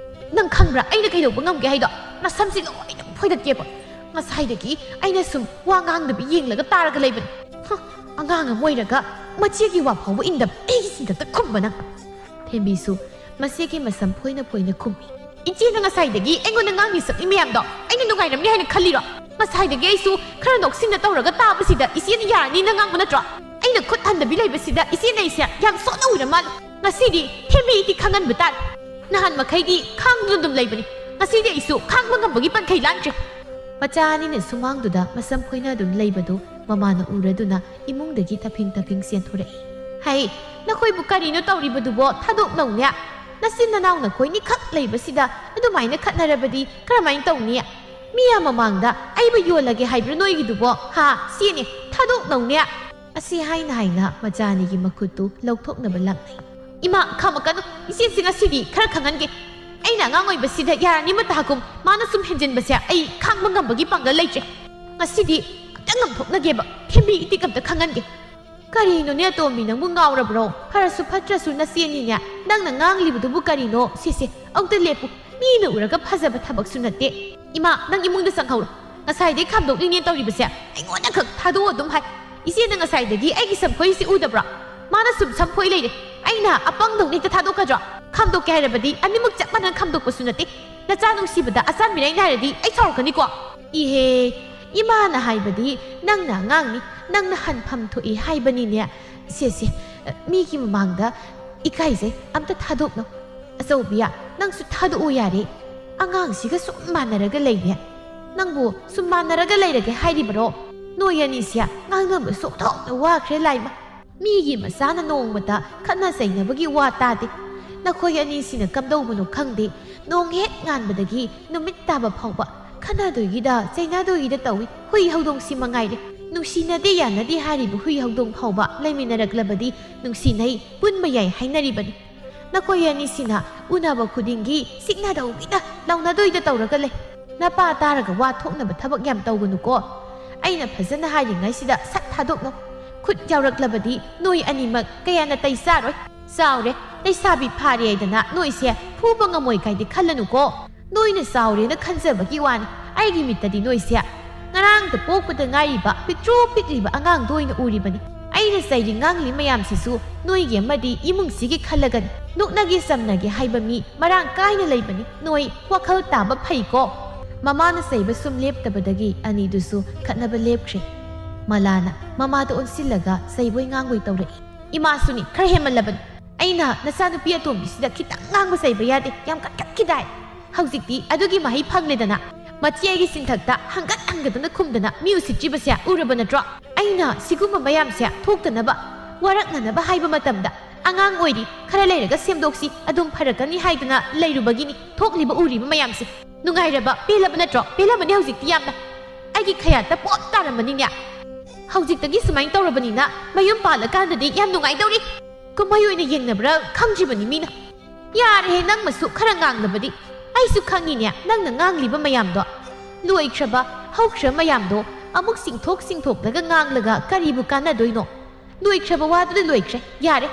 "ꯅꯪ ꯈꯪꯕ꯭ꯔꯥ ꯑꯩꯅ ꯀꯩꯗꯧꯕ ꯉꯝꯒꯦ ꯍꯥꯏꯗꯣ? ꯃꯁꯝꯁꯤ ꯂꯣꯏꯅ ꯐꯣꯏꯗꯠꯀꯦꯕ꯫ ꯉꯁꯥꯏꯗꯒꯤ ꯑꯩꯅ ꯁꯨꯝ ꯋꯥ ꯉꯥꯡꯗꯕꯤ ꯌꯦꯡꯂꯒ ꯇꯥꯔꯒ ꯂꯩꯕꯅꯤ꯫ ꯍ, ꯑꯉꯥꯡ ꯑꯃ ꯑꯣꯏꯔꯒ ꯃꯆꯦꯒꯤ ꯋꯥ ꯐꯥꯎꯕ ꯏꯟꯗꯕ ꯑꯩꯒꯤ ꯁꯤꯗꯛꯇ ꯈꯨꯝꯕ ꯅꯪ?" ꯊꯦꯝꯕꯤꯁꯨ ꯃꯆꯦꯒꯤ ꯃꯁꯝ ꯐꯣꯏꯅ ꯐꯣꯏꯅ ꯈꯨꯝꯃꯤ꯫ "ꯏꯆꯦꯅ ꯉꯁꯥꯏꯗꯒꯤ ꯑꯩꯉꯣꯟꯗ ꯉꯥꯡꯉꯤ ꯁꯛꯂꯤ ꯃꯌꯥꯝꯗꯣ ꯑꯩꯅ ꯅꯨꯡꯉꯥꯏꯔꯝꯅꯤ ꯍꯥꯏꯅ ꯈꯜꯂꯤꯔꯣ? ꯉꯁꯥꯏꯗꯒꯤ ꯑꯩꯁꯨ ꯈꯔ ꯅꯣꯛꯁꯤꯟꯅ ꯇꯧꯔꯒ ꯇꯥꯕꯁꯤꯗ ꯏꯆꯦꯅ ꯌꯥꯔꯅꯤꯅ ꯉꯥꯡꯕ ꯅꯠꯇ꯭ꯔꯣ? ꯑꯩꯅ ꯈꯨꯠ ꯍꯟꯗꯕꯤ ꯂꯩꯕꯁꯤꯗ ꯏꯆꯦꯅ ꯑꯩꯁꯦ ꯌꯥꯝ ꯁꯣꯟꯅ ꯎꯔ ꯃꯥꯜꯂꯦ꯫ ꯉꯁꯤꯗꯤ ꯊꯦꯝꯕꯤꯗꯤ ꯈꯪꯍꯟꯕ ꯇꯥꯔꯦ꯫ ꯅꯍꯥꯟ ꯃꯈꯩꯗꯤ ꯈꯥꯡꯗꯨꯅ ꯑꯗꯨꯝ ꯂꯩꯕꯅꯤ꯫ ꯉꯁꯤꯗꯤ ꯑꯩꯁꯨ ꯈꯥꯡꯕ ꯉꯝꯕꯒꯤ ꯄꯟꯈꯩ ꯂꯥꯟꯈ꯭ꯔꯦ꯫" ꯃꯆꯥ ꯑꯅꯤꯅ ꯁꯨꯃꯥꯡꯗꯨꯗ ꯃꯁꯝ ꯐꯣꯏꯅ ꯑꯗꯨꯝ ꯂꯩꯕꯗꯨ ꯃꯃꯥꯅ ꯎꯔꯗꯨꯅ ꯏꯃꯨꯡꯗꯒꯤ ꯇꯞꯐꯤꯡ ꯇꯞꯐꯤꯡ ꯆꯦꯟꯊꯣꯔꯛꯏ꯫ "ꯍꯩ, ꯅꯈꯣꯏꯕꯨ ꯀꯔꯤꯅꯣ ꯇꯧꯔꯤꯕꯗꯨꯕꯣ? ꯊꯥꯗꯣꯛꯅꯧꯅꯦ꯫ ꯅꯆꯤꯟ ꯅꯅꯥꯎ ꯅꯈꯣꯏꯅꯤꯈꯛ ꯂꯩꯕꯁꯤꯗ ꯑꯗꯨꯃꯥꯏꯅ ꯈꯠꯅꯔꯕꯗꯤ ꯀꯔꯝꯍꯥꯏꯅ ꯇꯧꯅꯤ? ꯃꯤꯌꯥꯝ ꯃꯃꯥꯡꯗ ꯑꯩꯕꯨ ꯌꯣꯜꯂꯒꯦ ꯍꯥꯏꯕ꯭ꯔꯥ ꯅꯣꯏꯒꯤꯗꯨꯕꯣ? ꯍꯥ? ꯁꯤꯅꯤ, ꯊꯥꯗꯣꯛꯅꯧꯅꯦ꯫" ꯑꯁꯤ ꯍꯥꯏꯅ ꯍꯥꯏꯅ ꯃꯆꯥ ꯑꯅꯤꯒꯤ ꯃꯈꯨꯠꯇꯨ ꯂꯧꯊꯣꯛꯅꯕ ꯂꯥꯛꯅꯩ꯫ "ꯏꯃꯥ, ꯈꯥꯝꯃꯛꯀꯅꯨ꯫ ꯏꯆꯦꯁꯤ ꯉꯁꯤꯗꯤ ꯈꯔ ꯈꯪꯍꯟꯒꯦ꯫ ꯑꯩꯅ ꯑꯉꯥꯡ ꯑꯣꯏꯕꯁꯤꯗ ꯌꯥꯔꯅꯤ ꯃꯇꯥꯒꯨꯝ ꯃꯥꯅ ꯁꯨꯝ ꯍꯦꯟꯖꯤꯟꯕꯁꯦ ꯑꯩ ꯈꯥꯡꯕ ꯉꯝꯕꯒꯤ ꯄꯥꯡꯒꯜ ꯂꯩꯇ꯭ꯔꯦ꯫ ꯉꯁꯤꯗꯤ ꯑꯝꯇ ꯉꯝꯊꯣꯛꯅꯒꯦꯕ꯫ ꯊꯦꯝꯕꯤ ꯏꯇꯤꯛ ꯑꯝꯇ ꯈꯪꯍꯟꯒꯦ꯫" "ꯀꯔꯤꯅꯣꯅꯦ ꯑꯇꯣꯝꯕꯤ, ꯅꯪꯕꯨ ꯉꯥꯎꯔꯕ꯭ꯔꯣ? ꯐꯔꯁꯨ ꯐꯠꯇ꯭ꯔꯁꯨ ꯅꯆꯦꯅꯤꯅꯦ꯫ ꯅꯪꯅ ꯉꯥꯡꯂꯤꯕꯗꯨꯕꯨ ꯀꯔꯤꯅꯣ? ꯁꯦ, ꯁꯦ, ꯑꯝꯇ ꯂꯦꯞꯄꯨ꯫ ꯃꯤꯅ ꯎꯔꯒ ꯐꯖꯕ ꯊꯕꯛꯁꯨ ꯅꯠꯇꯦ꯫" "ꯏꯃꯥ, ꯅꯪ ꯏꯃꯨꯡꯗ ꯆꯪꯍꯧꯔꯣ꯫ ꯉꯁꯥꯏꯗꯩ ꯈꯥꯝꯗꯣꯛꯂꯤꯅꯦ ꯇꯧꯔꯤꯕꯁꯦ꯫ ꯑꯩꯉꯣꯟꯗ ꯈꯛ ꯊꯥꯗꯣꯛꯑꯣ ꯑꯗꯨꯝ ꯍꯥꯏ꯫ ꯏꯆꯦꯅ ꯉꯁꯥꯏꯗꯒꯤ ꯑꯩꯒꯤ ꯁꯝꯈꯣꯏꯁꯤ ꯎꯗꯕ꯭ꯔꯣ? ꯃꯥꯅ ꯁꯨꯝ ꯁꯝꯈꯣꯏ ꯂꯩꯔꯦ꯫ ꯑꯩꯅ ꯑꯄꯪꯗꯧꯅ ꯍꯦꯛꯇ ꯊꯥꯗꯣꯛꯀꯗ꯭ꯔꯣ? ꯈꯥꯝꯗꯣꯛꯀꯦ ꯍꯥꯏꯔꯕꯗꯤ ꯑꯅꯤꯃꯛ ꯆꯞ ꯃꯥꯟꯅꯅ ꯈꯥꯝꯗꯣꯛꯄꯁꯨ ꯅꯠꯇꯦ꯫ ꯅꯆꯥ ꯅꯨꯡꯁꯤꯕꯗ ꯑꯆꯥꯟ ꯃꯤꯔꯥꯏ ꯅꯥꯏꯔꯗꯤ ꯑꯩ ꯁꯥꯎꯔꯛꯀꯅꯤꯀꯣ꯫" "ꯏꯍꯦ, ꯏꯃꯥꯅ ꯍꯥꯏꯕꯗꯤ ꯅꯪꯅ ꯑꯉꯥꯡꯅꯤ, ꯅꯪꯅ ꯍꯟꯐꯝ ꯊꯣꯛꯏ ꯍꯥꯏꯕꯅꯤꯅꯦ꯫ ꯁꯦ, ꯁꯦ, ꯃꯤꯒꯤ ꯃꯃꯥꯡꯗ ꯏꯀꯥꯏꯖꯩ, ꯑꯝꯇ ꯊꯥꯗꯣꯛꯅꯧ꯫ ꯑꯆꯧꯕꯤ, ꯅꯪꯁꯨ ꯊꯥꯗꯣꯛꯑꯣ ꯌꯥꯔꯦ꯫ ꯑꯉꯥꯡꯁꯤꯒ ꯁꯨꯝ ꯃꯥꯟꯅꯔꯒ ꯂꯩꯅꯦ꯫ ꯅꯪꯕꯨ ꯁꯨꯝ ꯃꯥꯟꯅꯔꯒ ꯂꯩꯔꯒꯦ ꯍꯥꯏꯔꯤꯕꯔꯣ? ꯅꯣꯏ ꯑꯅꯤꯁꯦ ꯉꯥꯡꯅꯕ ꯁꯣꯛꯊꯣꯛꯅ ꯋꯥꯈ꯭ꯔꯦ ꯂꯥꯏꯃ꯫ ꯃꯤꯒꯤ ꯃꯆꯥꯅ ꯅꯣꯡꯃꯇ ꯈꯠꯅ ꯆꯩꯅꯕꯒꯤ ꯋꯥ ꯇꯥꯗꯦ꯫ ꯅꯈꯣꯏ ꯑꯅꯤꯁꯤꯅ ꯀꯝꯗꯧꯕꯅꯣ ꯈꯪꯗꯦ, ꯅꯣꯡ ꯍꯦꯛ ꯉꯥꯟꯕꯗꯒꯤ ꯅꯨꯃꯤꯠ ꯇꯥꯕ ꯐꯥꯎꯕ ꯈꯠꯅꯗꯣꯏꯒꯤꯗ ꯆꯩꯅꯗꯣꯏꯒꯤꯗ ꯇꯧꯏ꯫ ꯍꯨꯏ ꯍꯧꯗꯣꯡꯁꯤ ꯃꯉꯥꯏꯔꯦ꯫ ꯅꯨꯡꯁꯤꯅꯗꯦ ꯌꯥꯅꯗꯦ ꯍꯥꯏꯔꯤꯕ ꯍꯨꯏ ꯍꯧꯗꯣꯡ ꯐꯥꯎꯕ ꯂꯩꯃꯤꯟꯅꯔꯛꯂꯕꯗꯤ ꯅꯨꯡꯁꯤꯅꯩ, ꯄꯨꯟꯕ ꯌꯥꯏ ꯍꯥꯏꯅꯔꯤꯕꯅꯤ꯫ ꯅꯈꯣꯏ ꯑꯅꯤꯁꯤꯅ ꯎꯅꯕ ꯈꯨꯗꯤꯡꯒꯤ ꯁꯤꯛꯅꯗꯧꯒꯤꯗ ꯂꯥꯎꯅꯗꯣꯏꯗ ꯇꯧꯔꯒ ꯂꯩ꯫ ꯅꯄꯥ ꯇꯥꯔꯒ ꯋꯥ ꯊꯣꯛꯅꯕ ꯊꯕꯛ ꯌꯥꯝ ꯇꯧꯒꯅꯨꯀꯣ꯫ ꯑꯩꯅ ꯐꯖꯅ ꯍꯥꯏꯔꯤꯉꯩꯁꯤꯗ ꯁꯠ ꯊꯥꯗꯣꯛꯅꯧ꯫ ꯈꯨꯠ ꯌꯥꯎꯔꯛꯂꯕꯗꯤ ꯅꯣꯏ ꯑꯅꯤꯃꯛ ꯀꯌꯥ ꯅꯥꯇꯩ ꯆꯥꯔꯣꯏ꯫ ꯆꯥꯎꯔꯦ, ꯂꯩꯁꯥꯕꯤ ꯐꯥꯔꯦ ꯍꯥꯏꯗꯅ ꯅꯣꯏꯁꯦ ꯐꯨꯕ ꯉꯝꯃꯣꯏ ꯀꯥꯏꯗꯤ ꯈꯜꯂꯅꯨꯀꯣ꯫ ꯅꯣꯏꯅ ꯆꯥꯎꯔꯦꯅ ꯈꯟꯖꯕꯒꯤ ꯋꯥꯅꯤ꯫ ꯑꯩꯒꯤ ꯃꯤꯠꯇꯗꯤ ꯅꯣꯏꯁꯦ ꯉꯔꯥꯡꯇ ꯄꯣꯛꯄꯗ ꯉꯥꯏꯔꯤꯕ ꯄꯤꯛꯇ꯭ꯔꯨ ꯄꯤꯛꯂꯤꯕ ꯑꯉꯥꯡꯗꯣ ꯑꯣꯏꯅ ꯎꯔꯤꯕꯅꯤ꯫ ꯑꯩꯅ ꯆꯩꯔꯤ ꯉꯥꯡꯂꯤ ꯃꯌꯥꯝꯁꯤꯁꯨ ꯅꯣꯏꯒꯤ ꯑꯃꯗꯤ ꯏꯃꯨꯡꯁꯤꯒꯤ ꯈꯜꯂꯒꯅꯤ꯫ ꯅꯣꯛꯅꯒꯦ ꯆꯝꯅꯒꯦ ꯍꯥꯏꯕ ꯃꯤ ꯃꯔꯥꯡ ꯀꯥꯏꯅ ꯂꯩꯕꯅꯤ꯫ ꯅꯣꯏ ꯋꯥꯈꯜ ꯇꯥꯕ ꯐꯩꯀꯣ꯫ ꯃꯃꯥꯅ ꯆꯩꯕ ꯁꯨꯝ ꯂꯦꯞꯇꯕꯗꯒꯤ ꯑꯅꯤꯗꯨꯁꯨ ꯈꯠꯅꯕ ꯂꯦꯞꯈ꯭ꯔꯦ꯫ ꯃꯂꯥꯅ ꯃꯃꯥꯗ ꯑꯣꯟꯁꯤꯜꯂꯒ ꯆꯩꯕꯣꯏ ꯉꯥꯡꯕꯣꯏ ꯇꯧꯔꯛꯏ꯫ ꯏꯃꯥꯁꯨꯅꯤ, ꯈꯔ ꯍꯦꯟꯃꯜꯂꯕꯅꯤ꯫ ꯑꯩꯅ ꯅꯆꯥꯅꯨꯄꯤ ꯑꯇꯣꯝꯕꯤꯁꯤꯗ ꯈꯤꯇꯪ ꯉꯥꯡꯕ ꯆꯩꯕ ꯌꯥꯗꯦ, ꯌꯥꯝ ꯀꯟꯈꯠꯈꯤꯗꯥꯏ? ꯍꯧꯖꯤꯛꯇꯤ ꯑꯗꯨꯒꯤ ꯃꯍꯩ ꯐꯪꯂꯦꯗꯅ꯫ ꯃꯆꯦ ꯑꯩꯒꯤ ꯆꯤꯟꯊꯛꯇ ꯍꯪꯒꯠ ꯍꯟꯒꯠꯇꯅ ꯈꯨꯝꯗꯅ ꯃꯤ ꯎꯁꯤꯠꯇ꯭ꯔꯤꯕꯁꯦ ꯎꯔꯕ ꯅꯠꯇ꯭ꯔꯣ? ꯑꯩꯅ ꯁꯤꯒꯨꯝꯕ ꯃꯌꯥꯝꯁꯦ ꯊꯣꯛꯇꯅꯕ, ꯋꯥꯔꯛꯅꯅꯕ ꯍꯥꯏꯕ ꯃꯇꯝꯗ, "ꯑꯉꯥꯡ ꯑꯣꯏꯔꯤ, ꯈꯔ ꯂꯩꯔꯒ ꯁꯦꯝꯗꯣꯛꯁꯤ, ꯑꯗꯨꯝ ꯐꯔꯛꯀꯅꯤ" ꯍꯥꯏꯗꯅ ꯂꯩꯔꯨꯕꯒꯤꯅꯤ ꯊꯣꯛꯂꯤꯕ ꯎꯔꯤꯕ ꯃꯌꯥꯝꯁꯦ꯫ ꯅꯨꯡꯉꯥꯏꯔꯕ, ꯄꯦꯜꯂꯕ ꯅꯠꯇ꯭ꯔꯣ? ꯄꯦꯜꯂꯝꯃꯅꯤ ꯍꯧꯖꯤꯛꯇꯤ ꯌꯥꯝꯅ꯫ ꯑꯩꯒꯤ ꯈꯌꯥꯠꯇ ꯄꯣꯞ ꯇꯥꯔꯝꯃꯅꯤꯅꯦ꯫ ꯍꯧꯖꯤꯛꯇꯒꯤ ꯁꯨꯃꯥꯏꯅ ꯇꯧꯔꯕꯅꯤꯅ ꯃꯌꯨꯝ ꯄꯥꯜꯂꯀꯥꯟꯗꯗꯤ ꯌꯥꯝ ꯅꯨꯡꯉꯥꯏꯗꯧꯔꯤ꯫ ꯀꯨꯝꯍꯩ ꯑꯣꯏꯅ ꯌꯦꯡꯅꯕ꯭ꯔꯥ ꯈꯪꯗ꯭ꯔꯤꯕꯅꯤ ꯃꯤꯅ꯫ ꯌꯥꯔꯦꯍꯦ, ꯅꯪꯃꯁꯨ ꯈꯔ ꯉꯥꯡꯗꯕꯗꯤ꯫ ꯑꯩꯁꯨ ꯈꯪꯉꯤꯅꯦ ꯅꯪꯅ ꯉꯥꯡꯂꯤꯕ ꯃꯌꯥꯝꯗꯣ꯫ ꯂꯣꯏꯈ꯭ꯔꯕ, ꯍꯧꯈ꯭ꯔ ꯃꯌꯥꯝꯗꯣ ꯑꯃꯨꯛ ꯆꯤꯡꯊꯣꯛ ꯆꯤꯡꯊꯣꯛꯂꯒ ꯉꯥꯡꯂꯒ ꯀꯔꯤꯕꯨ ꯀꯥꯟꯅꯗꯣꯏꯅꯣ? ꯂꯣꯏꯈ꯭ꯔꯕ ꯋꯥꯗꯨꯗꯤ ꯂꯣꯏꯈ꯭ꯔꯦ, ꯌꯥꯔꯦ꯫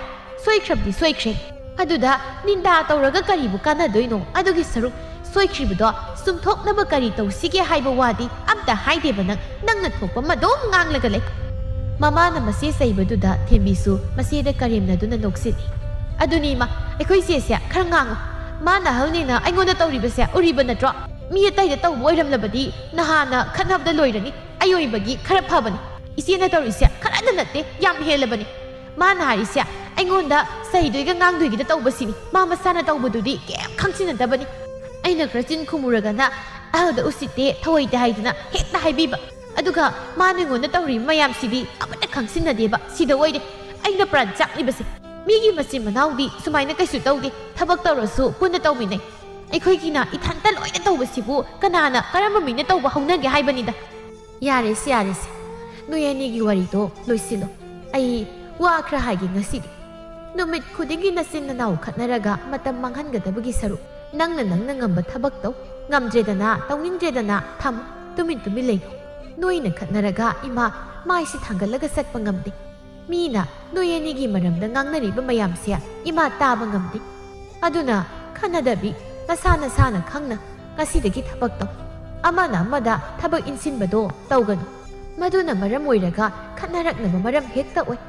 ꯁꯣꯏꯈ꯭ꯔꯕꯗꯤ ꯁꯣꯏꯈ꯭ꯔꯦ꯫ ꯑꯗꯨꯗ ꯅꯤꯟꯗꯥ ꯇꯧꯔꯒ ꯀꯔꯤꯕꯨ ꯀꯥꯟꯅꯗꯣꯏꯅꯣ? ꯑꯗꯨꯒꯤ ꯁꯔꯨꯛ ꯁꯣꯏꯈ꯭ꯔꯤꯕꯗꯣ ꯆꯨꯝꯊꯣꯛꯅꯕ ꯀꯔꯤ ꯇꯧꯁꯤꯒꯦ ꯍꯥꯏꯕ ꯋꯥꯗꯤ ꯑꯝꯇ ꯍꯥꯏꯗꯦꯕ ꯅꯪ, ꯅꯪꯅ ꯊꯣꯛꯄ ꯑꯃ ꯑꯗꯨꯝ ꯉꯥꯡꯂꯒ ꯂꯩ꯫ ꯃꯃꯥꯅ ꯃꯆꯦ ꯆꯩꯕꯗꯨꯗ ꯊꯦꯝꯕꯤꯁꯨ ꯃꯆꯦꯗ ꯀꯔꯦꯝꯅꯗꯨꯅ ꯅꯣꯛꯁꯤꯜꯂꯤ꯫ ꯑꯗꯨꯅꯤ ꯏꯃꯥ, ꯑꯩꯈꯣꯏ ꯆꯦꯁꯦ ꯈꯔ ꯉꯥꯡꯉꯨ꯫ ꯃꯥꯅ ꯑꯍꯜꯅꯦꯅ ꯑꯩꯉꯣꯟꯗ ꯇꯧꯔꯤꯕꯁꯦ ꯎꯔꯤꯕ ꯅꯠꯇ꯭ꯔꯣ? ꯃꯤ ꯑꯇꯩꯗ ꯇꯧꯕ ꯑꯣꯏꯔꯝꯂꯕꯗꯤ ꯅꯍꯥꯟꯅ ꯈꯠꯅꯕꯗ ꯂꯣꯏꯔꯅꯤ꯫ ꯑꯩ ꯑꯣꯏꯕꯒꯤ ꯈꯔ ꯐꯕꯅꯤ꯫ ꯏꯆꯦꯅ ꯇꯧꯔꯤꯁꯦ ꯈꯔꯗ ꯅꯠꯇꯦ, ꯌꯥꯝ ꯍꯦꯜꯂꯕꯅꯤ꯫ ꯃꯥꯅ ꯍꯥꯏꯔꯤꯁꯦ ꯑꯩꯉꯣꯟꯗ ꯆꯩꯗꯣꯏꯒ ꯉꯥꯡꯗꯣꯏꯒꯤꯗ ꯇꯧꯕꯁꯤꯅꯤ꯫ ꯃꯥ ꯃꯁꯥꯅ ꯇꯧꯕꯗꯨꯗꯤ ꯀꯩꯝ ꯈꯪꯖꯤꯟꯅꯗꯕꯅꯤ꯫ ꯑꯩꯅ ꯈꯔ ꯆꯤꯟ ꯈꯨꯝꯃꯨꯔꯒꯅ ꯑꯍꯜꯗ ꯎꯁꯤꯠꯇꯦ, ꯊꯧꯑꯣꯏꯗꯦ ꯍꯥꯏꯗꯅ ꯍꯦꯛꯇ ꯍꯥꯏꯕꯤꯕ꯫ ꯑꯗꯨꯒ ꯃꯥꯅ ꯑꯩꯉꯣꯟꯗ ꯇꯧꯔꯤꯕ ꯃꯌꯥꯝꯁꯤꯗꯤ ꯑꯃꯠꯇ ꯈꯪꯖꯤꯟꯅꯗꯦꯕ꯫ ꯁꯤꯗ ꯑꯣꯏꯔꯦ ꯑꯩꯅ ꯄ꯭ꯔꯥꯟ ꯆꯥꯛꯂꯤꯕꯁꯦ꯫ ꯃꯤꯒꯤ ꯃꯆꯤꯟ ꯃꯅꯥꯎꯗꯤ ꯁꯨꯃꯥꯏꯅ ꯀꯩꯁꯨ ꯇꯧꯗꯦ, ꯊꯕꯛ ꯇꯧꯔꯁꯨ ꯄꯨꯟꯅ ꯇꯧꯃꯤꯟꯅꯩ꯫ ꯑꯩꯈꯣꯏꯒꯤꯅ ꯏꯊꯟꯇ ꯂꯣꯏꯅ ꯇꯧꯕꯁꯤꯕꯨ ꯀꯅꯥꯅ, ꯀꯔꯝꯕ ꯃꯤꯅ ꯇꯧꯕ ꯍꯧꯅꯒꯦ ꯍꯥꯏꯕꯅꯤꯗ꯫ ꯌꯥꯔꯦꯁꯦ, ꯌꯥꯔꯦꯁꯦ, ꯅꯣꯏ ꯑꯅꯤꯒꯤ ꯋꯥꯔꯤꯗꯣ ꯂꯣꯏꯁꯤꯜꯂꯣ꯫ ꯑꯩ ꯋꯥ ꯈꯔ ꯍꯥꯏꯒꯦ ꯉꯁꯤꯗꯤ꯫ ꯅꯨꯃꯤꯠ ꯈꯨꯗꯤꯡꯒꯤ ꯅꯆꯤꯟ ꯅꯅꯥꯎ ꯈꯠꯅꯔꯒ ꯃꯇꯝ ꯃꯥꯡꯍꯟꯒꯗꯕꯒꯤ ꯁꯔꯨꯛ, ꯅꯪꯅ ꯅꯪꯅ ꯉꯝꯕ ꯊꯕꯛ ꯇꯧ꯫ ꯉꯝꯗ꯭ꯔꯦꯗꯅ, ꯇꯧꯅꯤꯡꯗ꯭ꯔꯦꯗꯅ ꯊꯝꯃꯨ, ꯇꯨꯃꯤꯟ ꯇꯨꯃꯤꯟ ꯂꯩꯌꯨ꯫ ꯅꯣꯏꯅ ꯈꯠꯅꯔꯒ ꯏꯃꯥ ꯃꯥꯏꯁꯤ ꯊꯥꯡꯒꯠꯂꯒ ꯆꯠꯄ ꯉꯝꯗꯦ꯫ ꯃꯤꯅ ꯅꯣꯏ ꯑꯅꯤꯒꯤ ꯃꯔꯝꯗ ꯉꯥꯡꯅꯔꯤꯕ ꯃꯌꯥꯝꯁꯦ ꯏꯃꯥ ꯇꯥꯕ ꯉꯝꯗꯦ꯫ ꯑꯗꯨꯅ ꯈꯟꯅꯗꯕꯤ, ꯅꯁꯥ ꯅꯁꯥꯅ ꯈꯪꯅ ꯉꯁꯤꯗꯒꯤ ꯊꯕꯛ ꯇꯧ꯫ ꯑꯃꯅ ꯑꯃꯗ ꯊꯕꯛ ꯏꯟꯁꯤꯟꯕꯗꯣ ꯇꯧꯒꯅꯨ꯫ ꯃꯗꯨꯅ ꯃꯔꯝ ꯑꯣꯏꯔꯒ ꯈꯠꯅꯔꯛꯅꯕ ꯃꯔꯝ ꯍꯦꯛꯇ ꯑꯣꯏ꯫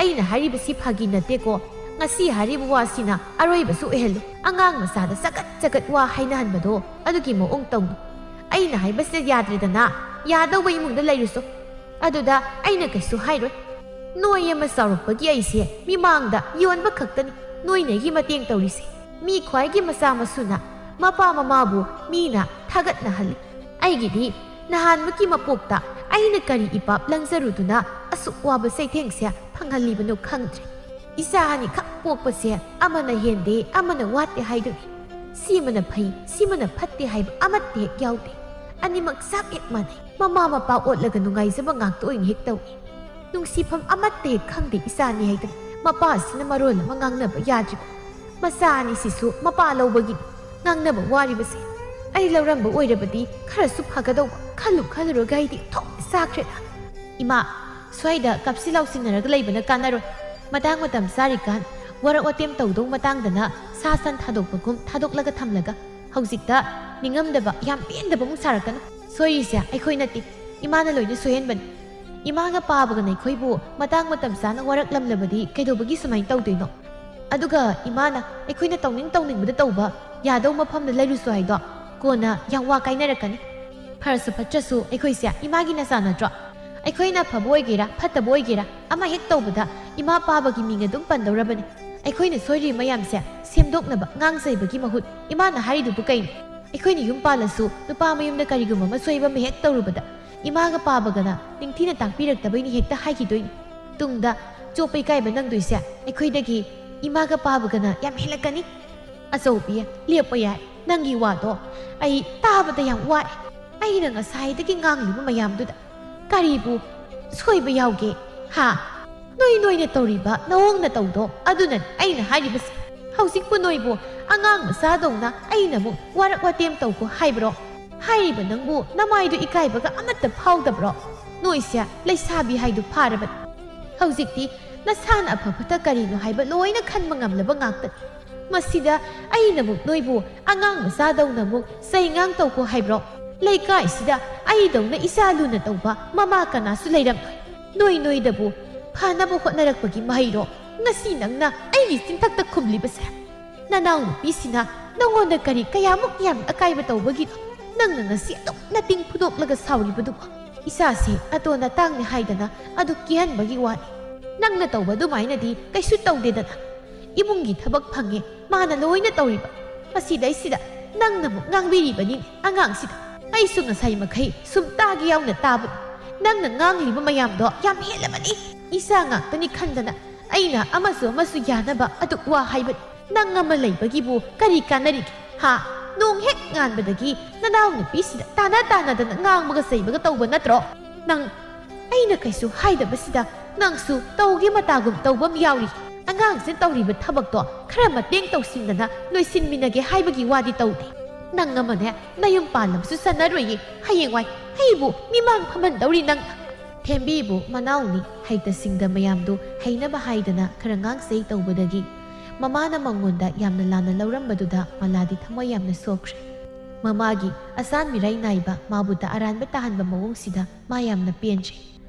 ꯑꯩꯅ ꯍꯥꯏꯔꯤꯕꯁꯤ ꯐꯥꯒꯤ ꯅꯠꯇꯦꯀꯣ꯫ ꯉꯁꯤ ꯍꯥꯏꯔꯤꯕ ꯋꯥꯁꯤꯅ ꯑꯔꯣꯏꯕꯁꯨ ꯑꯣꯏꯍꯜꯂꯨ꯫ ꯑꯉꯥꯡ ꯃꯆꯥꯗ ꯆꯒꯠ ꯆꯒꯠ ꯋꯥ ꯍꯥꯏꯅꯍꯟꯕꯗꯣ ꯑꯗꯨꯒꯤ ꯃꯑꯣꯡ ꯇꯧꯅꯨ꯫ ꯑꯩꯅ ꯍꯥꯏꯕꯁꯦ ꯌꯥꯗ꯭ꯔꯦꯗꯅ, ꯌꯥꯗꯧꯕ ꯏꯃꯨꯡꯗ ꯂꯩꯔꯨꯁꯣ꯫ ꯑꯗꯨꯗ ꯑꯩꯅ ꯀꯩꯁꯨ ꯍꯥꯏꯔꯣꯏ꯫ ꯅꯣꯏ ꯑꯃ ꯆꯥꯎꯔꯛꯄꯒꯤ ꯑꯩꯁꯦ ꯃꯤꯃꯥꯡꯗ ꯌꯣꯟꯕ ꯈꯛꯇꯅꯤ ꯅꯣꯏꯅ ꯑꯩꯒꯤ ꯃꯇꯦꯡ ꯇꯧꯔꯤꯁꯦ꯫ ꯃꯤ ꯈ꯭ꯋꯥꯏꯒꯤ ꯃꯆꯥ ꯃꯁꯨꯅ ꯃꯄꯥ ꯃꯃꯥꯕꯨ ꯃꯤꯅ ꯊꯥꯒꯠꯅꯍꯜꯂꯤ꯫ ꯑꯩꯒꯤꯗꯤ ꯅꯍꯥꯟꯃꯨꯛꯀꯤ ꯃꯄꯣꯛꯇ ꯑꯩꯅ ꯀꯔꯤ ꯏꯄꯥꯞ ꯂꯪꯖꯔꯨꯗꯨꯅ ꯑꯁꯨꯛ ꯋꯥꯕ ꯆꯩꯊꯦꯡꯁꯦ ꯐꯪꯍꯜꯂꯤꯕꯅꯣ ꯈꯪꯗ꯭ꯔꯦ꯫ ꯏꯆꯥ ꯑꯅꯤꯈꯛ ꯄꯣꯛꯄꯁꯦ ꯑꯃꯅ ꯍꯦꯟꯗꯦ, ꯑꯃꯅ ꯋꯥꯠꯇꯦ ꯍꯥꯏꯗꯨꯅꯤ꯫ ꯁꯤꯃꯅ ꯐꯩ, ꯁꯤꯃꯅ ꯐꯠꯇꯦ ꯍꯥꯏꯕ ꯑꯃꯠꯇ ꯍꯦꯛ ꯌꯥꯎꯗꯦ꯫ ꯑꯅꯤꯃꯛ ꯆꯞ ꯍꯦꯛ ꯃꯥꯟꯅꯩ꯫ ꯃꯃꯥ ꯃꯄꯥ ꯑꯣꯠꯂꯒ ꯅꯨꯡꯉꯥꯏꯖꯕ ꯉꯥꯛꯇ ꯑꯣꯏꯅ ꯍꯦꯛ ꯇꯧꯏ꯫ ꯅꯨꯡꯁꯤꯐꯝ ꯑꯃꯠꯇ ꯍꯦꯛ ꯈꯪꯗꯦ ꯏꯆꯥꯅꯤ ꯍꯥꯏꯗꯅ꯫ ꯃꯄꯥꯁꯤꯅ ꯃꯔꯣꯜ ꯑꯃ ꯉꯥꯡꯅꯕ ꯌꯥꯗ꯭ꯔꯤꯕ꯫ ꯃꯆꯥ ꯑꯅꯤꯁꯤꯁꯨ ꯃꯄꯥ ꯂꯧꯕꯒꯤ ꯉꯥꯡꯅꯕ ꯋꯥꯔꯤꯕꯁꯦ꯫ ꯑꯩ ꯂꯧꯔꯝꯕ ꯑꯣꯏꯔꯕꯗꯤ ꯈꯔꯁꯨ ꯐꯒꯗꯧꯕ꯫ ꯈꯜꯂꯨ ꯈꯜꯂꯨꯔꯒ ꯑꯩꯗꯤ ꯊꯣꯛ ꯆꯥꯈ꯭ꯔꯦꯗ꯫ ꯏꯃꯥ, ꯁ꯭ꯋꯥꯏꯗ ꯀꯞꯁꯤ ꯂꯥꯎꯁꯤꯟꯅꯔꯒ ꯂꯩꯕꯅ ꯀꯥꯟꯅꯔꯣꯏ꯫ ꯃꯇꯥꯡ ꯃꯇꯝ ꯆꯥꯔꯤꯀꯥꯟ ꯋꯥꯔꯛ ꯋꯥꯇꯦꯝ ꯇꯧꯗꯧ ꯃꯇꯥꯡꯗꯅ ꯁꯥ ꯁꯟ ꯊꯥꯗꯣꯛꯄꯒꯨꯝ ꯊꯥꯗꯣꯛꯂꯒ ꯊꯝꯂꯒ ꯍꯧꯖꯤꯛꯇ ꯅꯤꯡꯉꯝꯗꯕ ꯌꯥꯝ ꯄꯦꯟꯗꯕ ꯑꯃꯨꯛ ꯁꯥꯔꯛꯀꯅꯨ꯫ ꯁꯣꯏꯔꯤꯁꯦ ꯑꯩꯈꯣꯏ ꯅꯠꯇꯦ, ꯏꯃꯥꯅ ꯂꯣꯏꯅ ꯁꯣꯏꯍꯟꯕꯅꯤ꯫ ꯏꯃꯥꯒ ꯄꯥꯕꯒꯅ ꯑꯩꯈꯣꯏꯕꯨ ꯃꯇꯥꯡ ꯃꯇꯝ ꯆꯥꯅ ꯋꯥꯔꯛꯂꯝꯂꯕꯗꯤ ꯀꯩꯗꯧꯕꯒꯤ ꯁꯨꯃꯥꯏꯅ ꯇꯧꯗꯣꯏꯅꯣ? ꯑꯗꯨꯒ ꯏꯃꯥꯅ ꯑꯩꯈꯣꯏꯅ ꯇꯧꯅꯤꯡ ꯇꯧꯅꯤꯡꯕꯗ ꯇꯧꯕ ꯌꯥꯗꯧ ꯃꯐꯝꯗ ꯂꯩꯔꯨꯁꯨ ꯍꯥꯏꯗꯣ ꯀꯣꯟꯅ ꯌꯥꯝ ꯋꯥ ꯀꯥꯏꯅꯔꯛꯀꯅꯤ꯫ ꯐꯔꯁꯨ ꯐꯠꯇ꯭ꯔꯁꯨ ꯑꯩꯈꯣꯏꯁꯦ ꯏꯃꯥꯒꯤ ꯅꯆꯥ ꯅꯠꯇ꯭ꯔꯣ? ꯑꯩꯈꯣꯏꯅ ꯐꯕ ꯑꯣꯏꯒꯦꯔꯥ ꯐꯠꯇꯕ ꯑꯣꯏꯒꯦꯔꯥ ꯑꯃ ꯍꯦꯛ ꯇꯧꯕꯗ ꯏꯃꯥ ꯄꯥꯕꯒꯤ ꯃꯤꯡ ꯑꯗꯨꯝ ꯄꯟꯗꯧꯔꯕꯅꯤ꯫ ꯑꯩꯈꯣꯏꯅ ꯁꯣꯏꯔꯤꯕ ꯃꯌꯥꯝꯁꯦ ꯁꯦꯝꯗꯣꯛꯅꯕ ꯉꯥꯡ ꯆꯩꯕꯒꯤ ꯃꯍꯨꯠ ꯏꯃꯥꯅ ꯍꯥꯏꯔꯤꯗꯨꯕꯨ ꯀꯩꯅꯣ? ꯑꯩꯈꯣꯏꯅ ꯌꯨꯝ ꯄꯥꯜꯂꯁꯨ ꯅꯨꯄꯥ ꯃꯌꯨꯝꯗ ꯀꯔꯤꯒꯨꯝꯕ ꯑꯃ ꯁꯣꯏꯕ ꯑꯃ ꯍꯦꯛ ꯇꯧꯔꯨꯕꯗ ꯏꯃꯥꯒ ꯄꯥꯕꯒꯅ ꯅꯤꯡꯊꯤꯅ ꯇꯥꯛꯄꯤꯔꯛꯇꯕꯩꯅꯤ ꯍꯦꯛꯇ ꯍꯥꯏꯈꯤꯗꯣꯏꯅꯤ꯫ ꯇꯨꯡꯗ ꯆꯣꯞꯄ ꯏꯀꯥꯏꯕ ꯅꯪꯗꯣꯏꯁꯦ ꯑꯩꯈꯣꯏꯗꯒꯤ ꯏꯃꯥꯒ ꯄꯥꯕꯒꯅ ꯌꯥꯝ ꯍꯦꯜꯂꯛꯀꯅꯤ꯫ ꯑꯆꯧꯕꯤ, ꯂꯦꯞꯄ ꯌꯥꯏ꯫ ꯅꯪꯒꯤ ꯋꯥꯗꯣ ꯑꯩ ꯇꯥꯕꯗ ꯌꯥꯝ ꯋꯥꯏ꯫ ꯑꯩꯅ ꯉꯁꯥꯏꯗꯒꯤ ꯉꯥꯡꯂꯤꯕ ꯃꯌꯥꯝꯗꯨꯗ ꯀꯔꯤꯕꯨ ꯁꯣꯏꯕ ꯌꯥꯎꯒꯦ? ꯍꯥ? ꯅꯣꯏ ꯅꯣꯏꯅ ꯇꯧꯔꯤꯕ ꯅꯑꯣꯡ ꯅꯇꯧꯗꯣ ꯑꯗꯨꯅꯅꯤ ꯑꯩꯅ ꯍꯥꯏꯔꯤꯕꯁꯦ꯫ ꯍꯧꯖꯤꯛꯄꯨ ꯅꯣꯏꯕꯨ ꯑꯉꯥꯡ ꯃꯆꯥꯗꯧꯅ ꯑꯩꯅ ꯑꯃꯨꯛ ꯋꯥꯔꯛ ꯋꯥꯇꯦꯝ ꯇꯧꯀꯣ ꯍꯥꯏꯕ꯭ꯔꯣ? ꯍꯥꯏꯔꯤꯕ ꯅꯪꯕꯨ ꯅꯃꯥꯏꯗꯨ ꯏꯀꯥꯏꯕꯒ ꯑꯃꯠꯇ ꯐꯥꯎꯗꯕ꯭ꯔꯣ? ꯅꯣꯏꯁꯦ ꯂꯩꯁꯥꯕꯤ ꯍꯥꯏꯗꯨ ꯐꯥꯔꯕꯅꯤ꯫ ꯍꯧꯖꯤꯛꯇꯤ ꯅꯁꯥꯅ ꯑꯐ ꯐꯠꯇ ꯀꯔꯤꯅꯣ ꯍꯥꯏꯕ ꯂꯣꯏꯅ ꯈꯟꯕ ꯉꯝꯂꯕ ꯉꯥꯛꯇꯅꯤ꯫ ꯃꯁꯤꯗ ꯑꯩꯅꯃꯨꯛ ꯅꯣꯏꯕꯨ ꯑꯉꯥꯡ ꯃꯆꯥꯗꯧꯅ ꯑꯃꯨꯛ ꯆꯩ ꯉꯥꯡ ꯇꯧꯀꯣ ꯍꯥꯏꯕ꯭ꯔꯣ? ꯂꯩꯀꯥꯏꯁꯤꯗ ꯑꯩꯗꯧꯅ ꯏꯆꯥ ꯂꯨꯅ ꯇꯧꯕ ꯃꯃꯥ ꯀꯅꯥꯁꯨ ꯂꯩꯔꯝꯂꯣꯏ꯫ ꯅꯣꯏ ꯅꯣꯏꯗꯕꯨ ꯐꯅꯕ ꯍꯣꯠꯅꯔꯛꯄꯒꯤ ꯃꯍꯩꯔꯣ ꯉꯁꯤ ꯅꯪꯅ ꯑꯩꯒꯤ ꯆꯤꯟꯊꯛꯇ ꯈꯨꯝꯂꯤꯕꯁꯦ? ꯅꯅꯥꯎꯅꯨꯄꯤꯁꯤꯅ ꯅꯉꯣꯟꯗ ꯀꯔꯤ ꯀꯌꯥꯃꯨꯛ ꯌꯥꯝꯅ ꯑꯀꯥꯏꯕ ꯇꯧꯕꯒꯤꯅꯣ ꯅꯪꯅ ꯉꯁꯤ ꯑꯗꯨꯛ ꯅꯇꯤꯡ ꯐꯨꯗꯣꯛꯂꯒ ꯁꯥꯎꯔꯤꯕꯗꯨꯕꯨ? ꯏꯆꯥꯁꯦ ꯑꯇꯣꯟ ꯑꯇꯥꯡꯅꯤ ꯍꯥꯏꯗꯅ ꯑꯗꯨ ꯀꯤꯍꯟꯕꯒꯤ ꯋꯥꯅꯤ꯫ ꯅꯪꯅ ꯇꯧꯕ ꯑꯗꯨꯃꯥꯏꯅꯗꯤ ꯀꯩꯁꯨ ꯇꯧꯗꯦꯗꯅ꯫ ꯏꯃꯨꯡꯒꯤ ꯊꯕꯛ ꯐꯪꯉꯦ, ꯃꯥꯅ ꯂꯣꯏꯅ ꯇꯧꯔꯤꯕ꯫ ꯃꯁꯤꯗꯩꯁꯤꯗ ꯅꯪꯅ ꯑꯃꯨꯛ ꯉꯥꯡꯕꯤꯔꯤꯕꯅꯤ ꯑꯉꯥꯡꯁꯤꯗ꯫ ꯑꯩꯁꯨ ꯉꯁꯥꯏ ꯃꯈꯩ ꯁꯨꯝ ꯇꯥꯒꯦ ꯌꯥꯎꯅ ꯇꯥꯕꯅꯤ꯫ ꯅꯪꯅ ꯉꯥꯡꯂꯤꯕ ꯃꯌꯥꯝꯗꯣ ꯌꯥꯝ ꯍꯦꯜꯂꯕꯅꯤ꯫ ꯏꯆꯥ ꯉꯥꯛꯇꯅꯤ ꯈꯟꯗꯅ ꯑꯩꯅ ꯑꯃꯁꯨ ꯑꯃꯁꯨ ꯌꯥꯅꯕ ꯑꯗꯨꯛ ꯋꯥ ꯍꯥꯏꯕꯅꯤ꯫ ꯅꯪ ꯑꯃ ꯂꯩꯕꯒꯤꯕꯨ ꯀꯔꯤ ꯀꯥꯟꯅꯔꯤꯒꯦ? ꯍꯥ? ꯅꯣꯡ ꯍꯦꯛ ꯉꯥꯟꯕꯗꯒꯤ ꯅꯅꯥꯎ ꯅꯨꯄꯤꯁꯤꯗ ꯇꯥꯅ ꯇꯥꯅꯗꯅ ꯉꯥꯡꯕꯒ ꯆꯩꯕꯒ ꯇꯧꯕ ꯅꯠꯇ꯭ꯔꯣ? ꯅꯪ ꯑꯩꯅ ꯀꯩꯁꯨ ꯍꯥꯏꯗꯕꯁꯤꯗ ꯅꯪꯁꯨ ꯇꯧꯒꯦ ꯃꯇꯥꯒꯨꯝ ꯇꯧꯕ ꯑꯃ ꯌꯥꯎꯔꯤ꯫ ꯑꯉꯥꯡꯁꯤꯅ ꯇꯧꯔꯤꯕ ꯊꯕꯛꯇꯣ ꯈꯔ ꯃꯇꯦꯡ ꯇꯧꯁꯤꯟꯗꯅ ꯂꯣꯏꯁꯤꯟꯃꯤꯟꯅꯒꯦ ꯍꯥꯏꯕꯒꯤ ꯋꯥꯗꯤ ꯇꯧꯗꯦ꯫ ꯅꯪ ꯑꯃꯅꯦ ꯅꯌꯨꯝ ꯄꯥꯜꯂꯕꯁꯨ ꯆꯟꯅꯔꯣꯏꯌꯦ꯫ ꯍꯌꯦꯡꯋꯥꯏ ꯑꯩꯕꯨ ꯃꯤꯃꯥꯡ ꯐꯝꯍꯟꯗꯧꯔꯤ ꯅꯪ꯫ ꯊꯦꯝꯕꯤꯕꯨ ꯃꯅꯥꯎꯅꯤ ꯍꯩꯇ ꯁꯤꯡꯗ ꯃꯌꯥꯝꯗꯨ ꯍꯩꯅꯕ ꯍꯥꯏꯗꯅ ꯈꯔ ꯉꯥꯡꯆꯩ ꯇꯧꯕꯗꯒꯤ ꯃꯃꯥꯅ ꯃꯉꯣꯟꯗ ꯌꯥꯝꯅ ꯂꯥꯟꯅ ꯂꯧꯔꯝꯕꯗꯨꯗ ꯃꯂꯥꯗꯤ ꯊꯃꯣꯏ ꯌꯥꯝꯅ ꯁꯣꯛꯈ꯭ꯔꯦ꯫ ꯃꯃꯥꯒꯤ ꯑꯆꯥꯟ ꯃꯤꯔꯥꯏ ꯅꯥꯏꯕ ꯃꯥꯕꯨ ꯇ ꯑꯔꯥꯟꯕ ꯇꯥꯍꯟꯕ ꯃꯑꯣꯡꯁꯤꯗ ꯃꯥ ꯌꯥꯝꯅ ꯄꯦꯟꯗ꯭ꯔꯦ꯫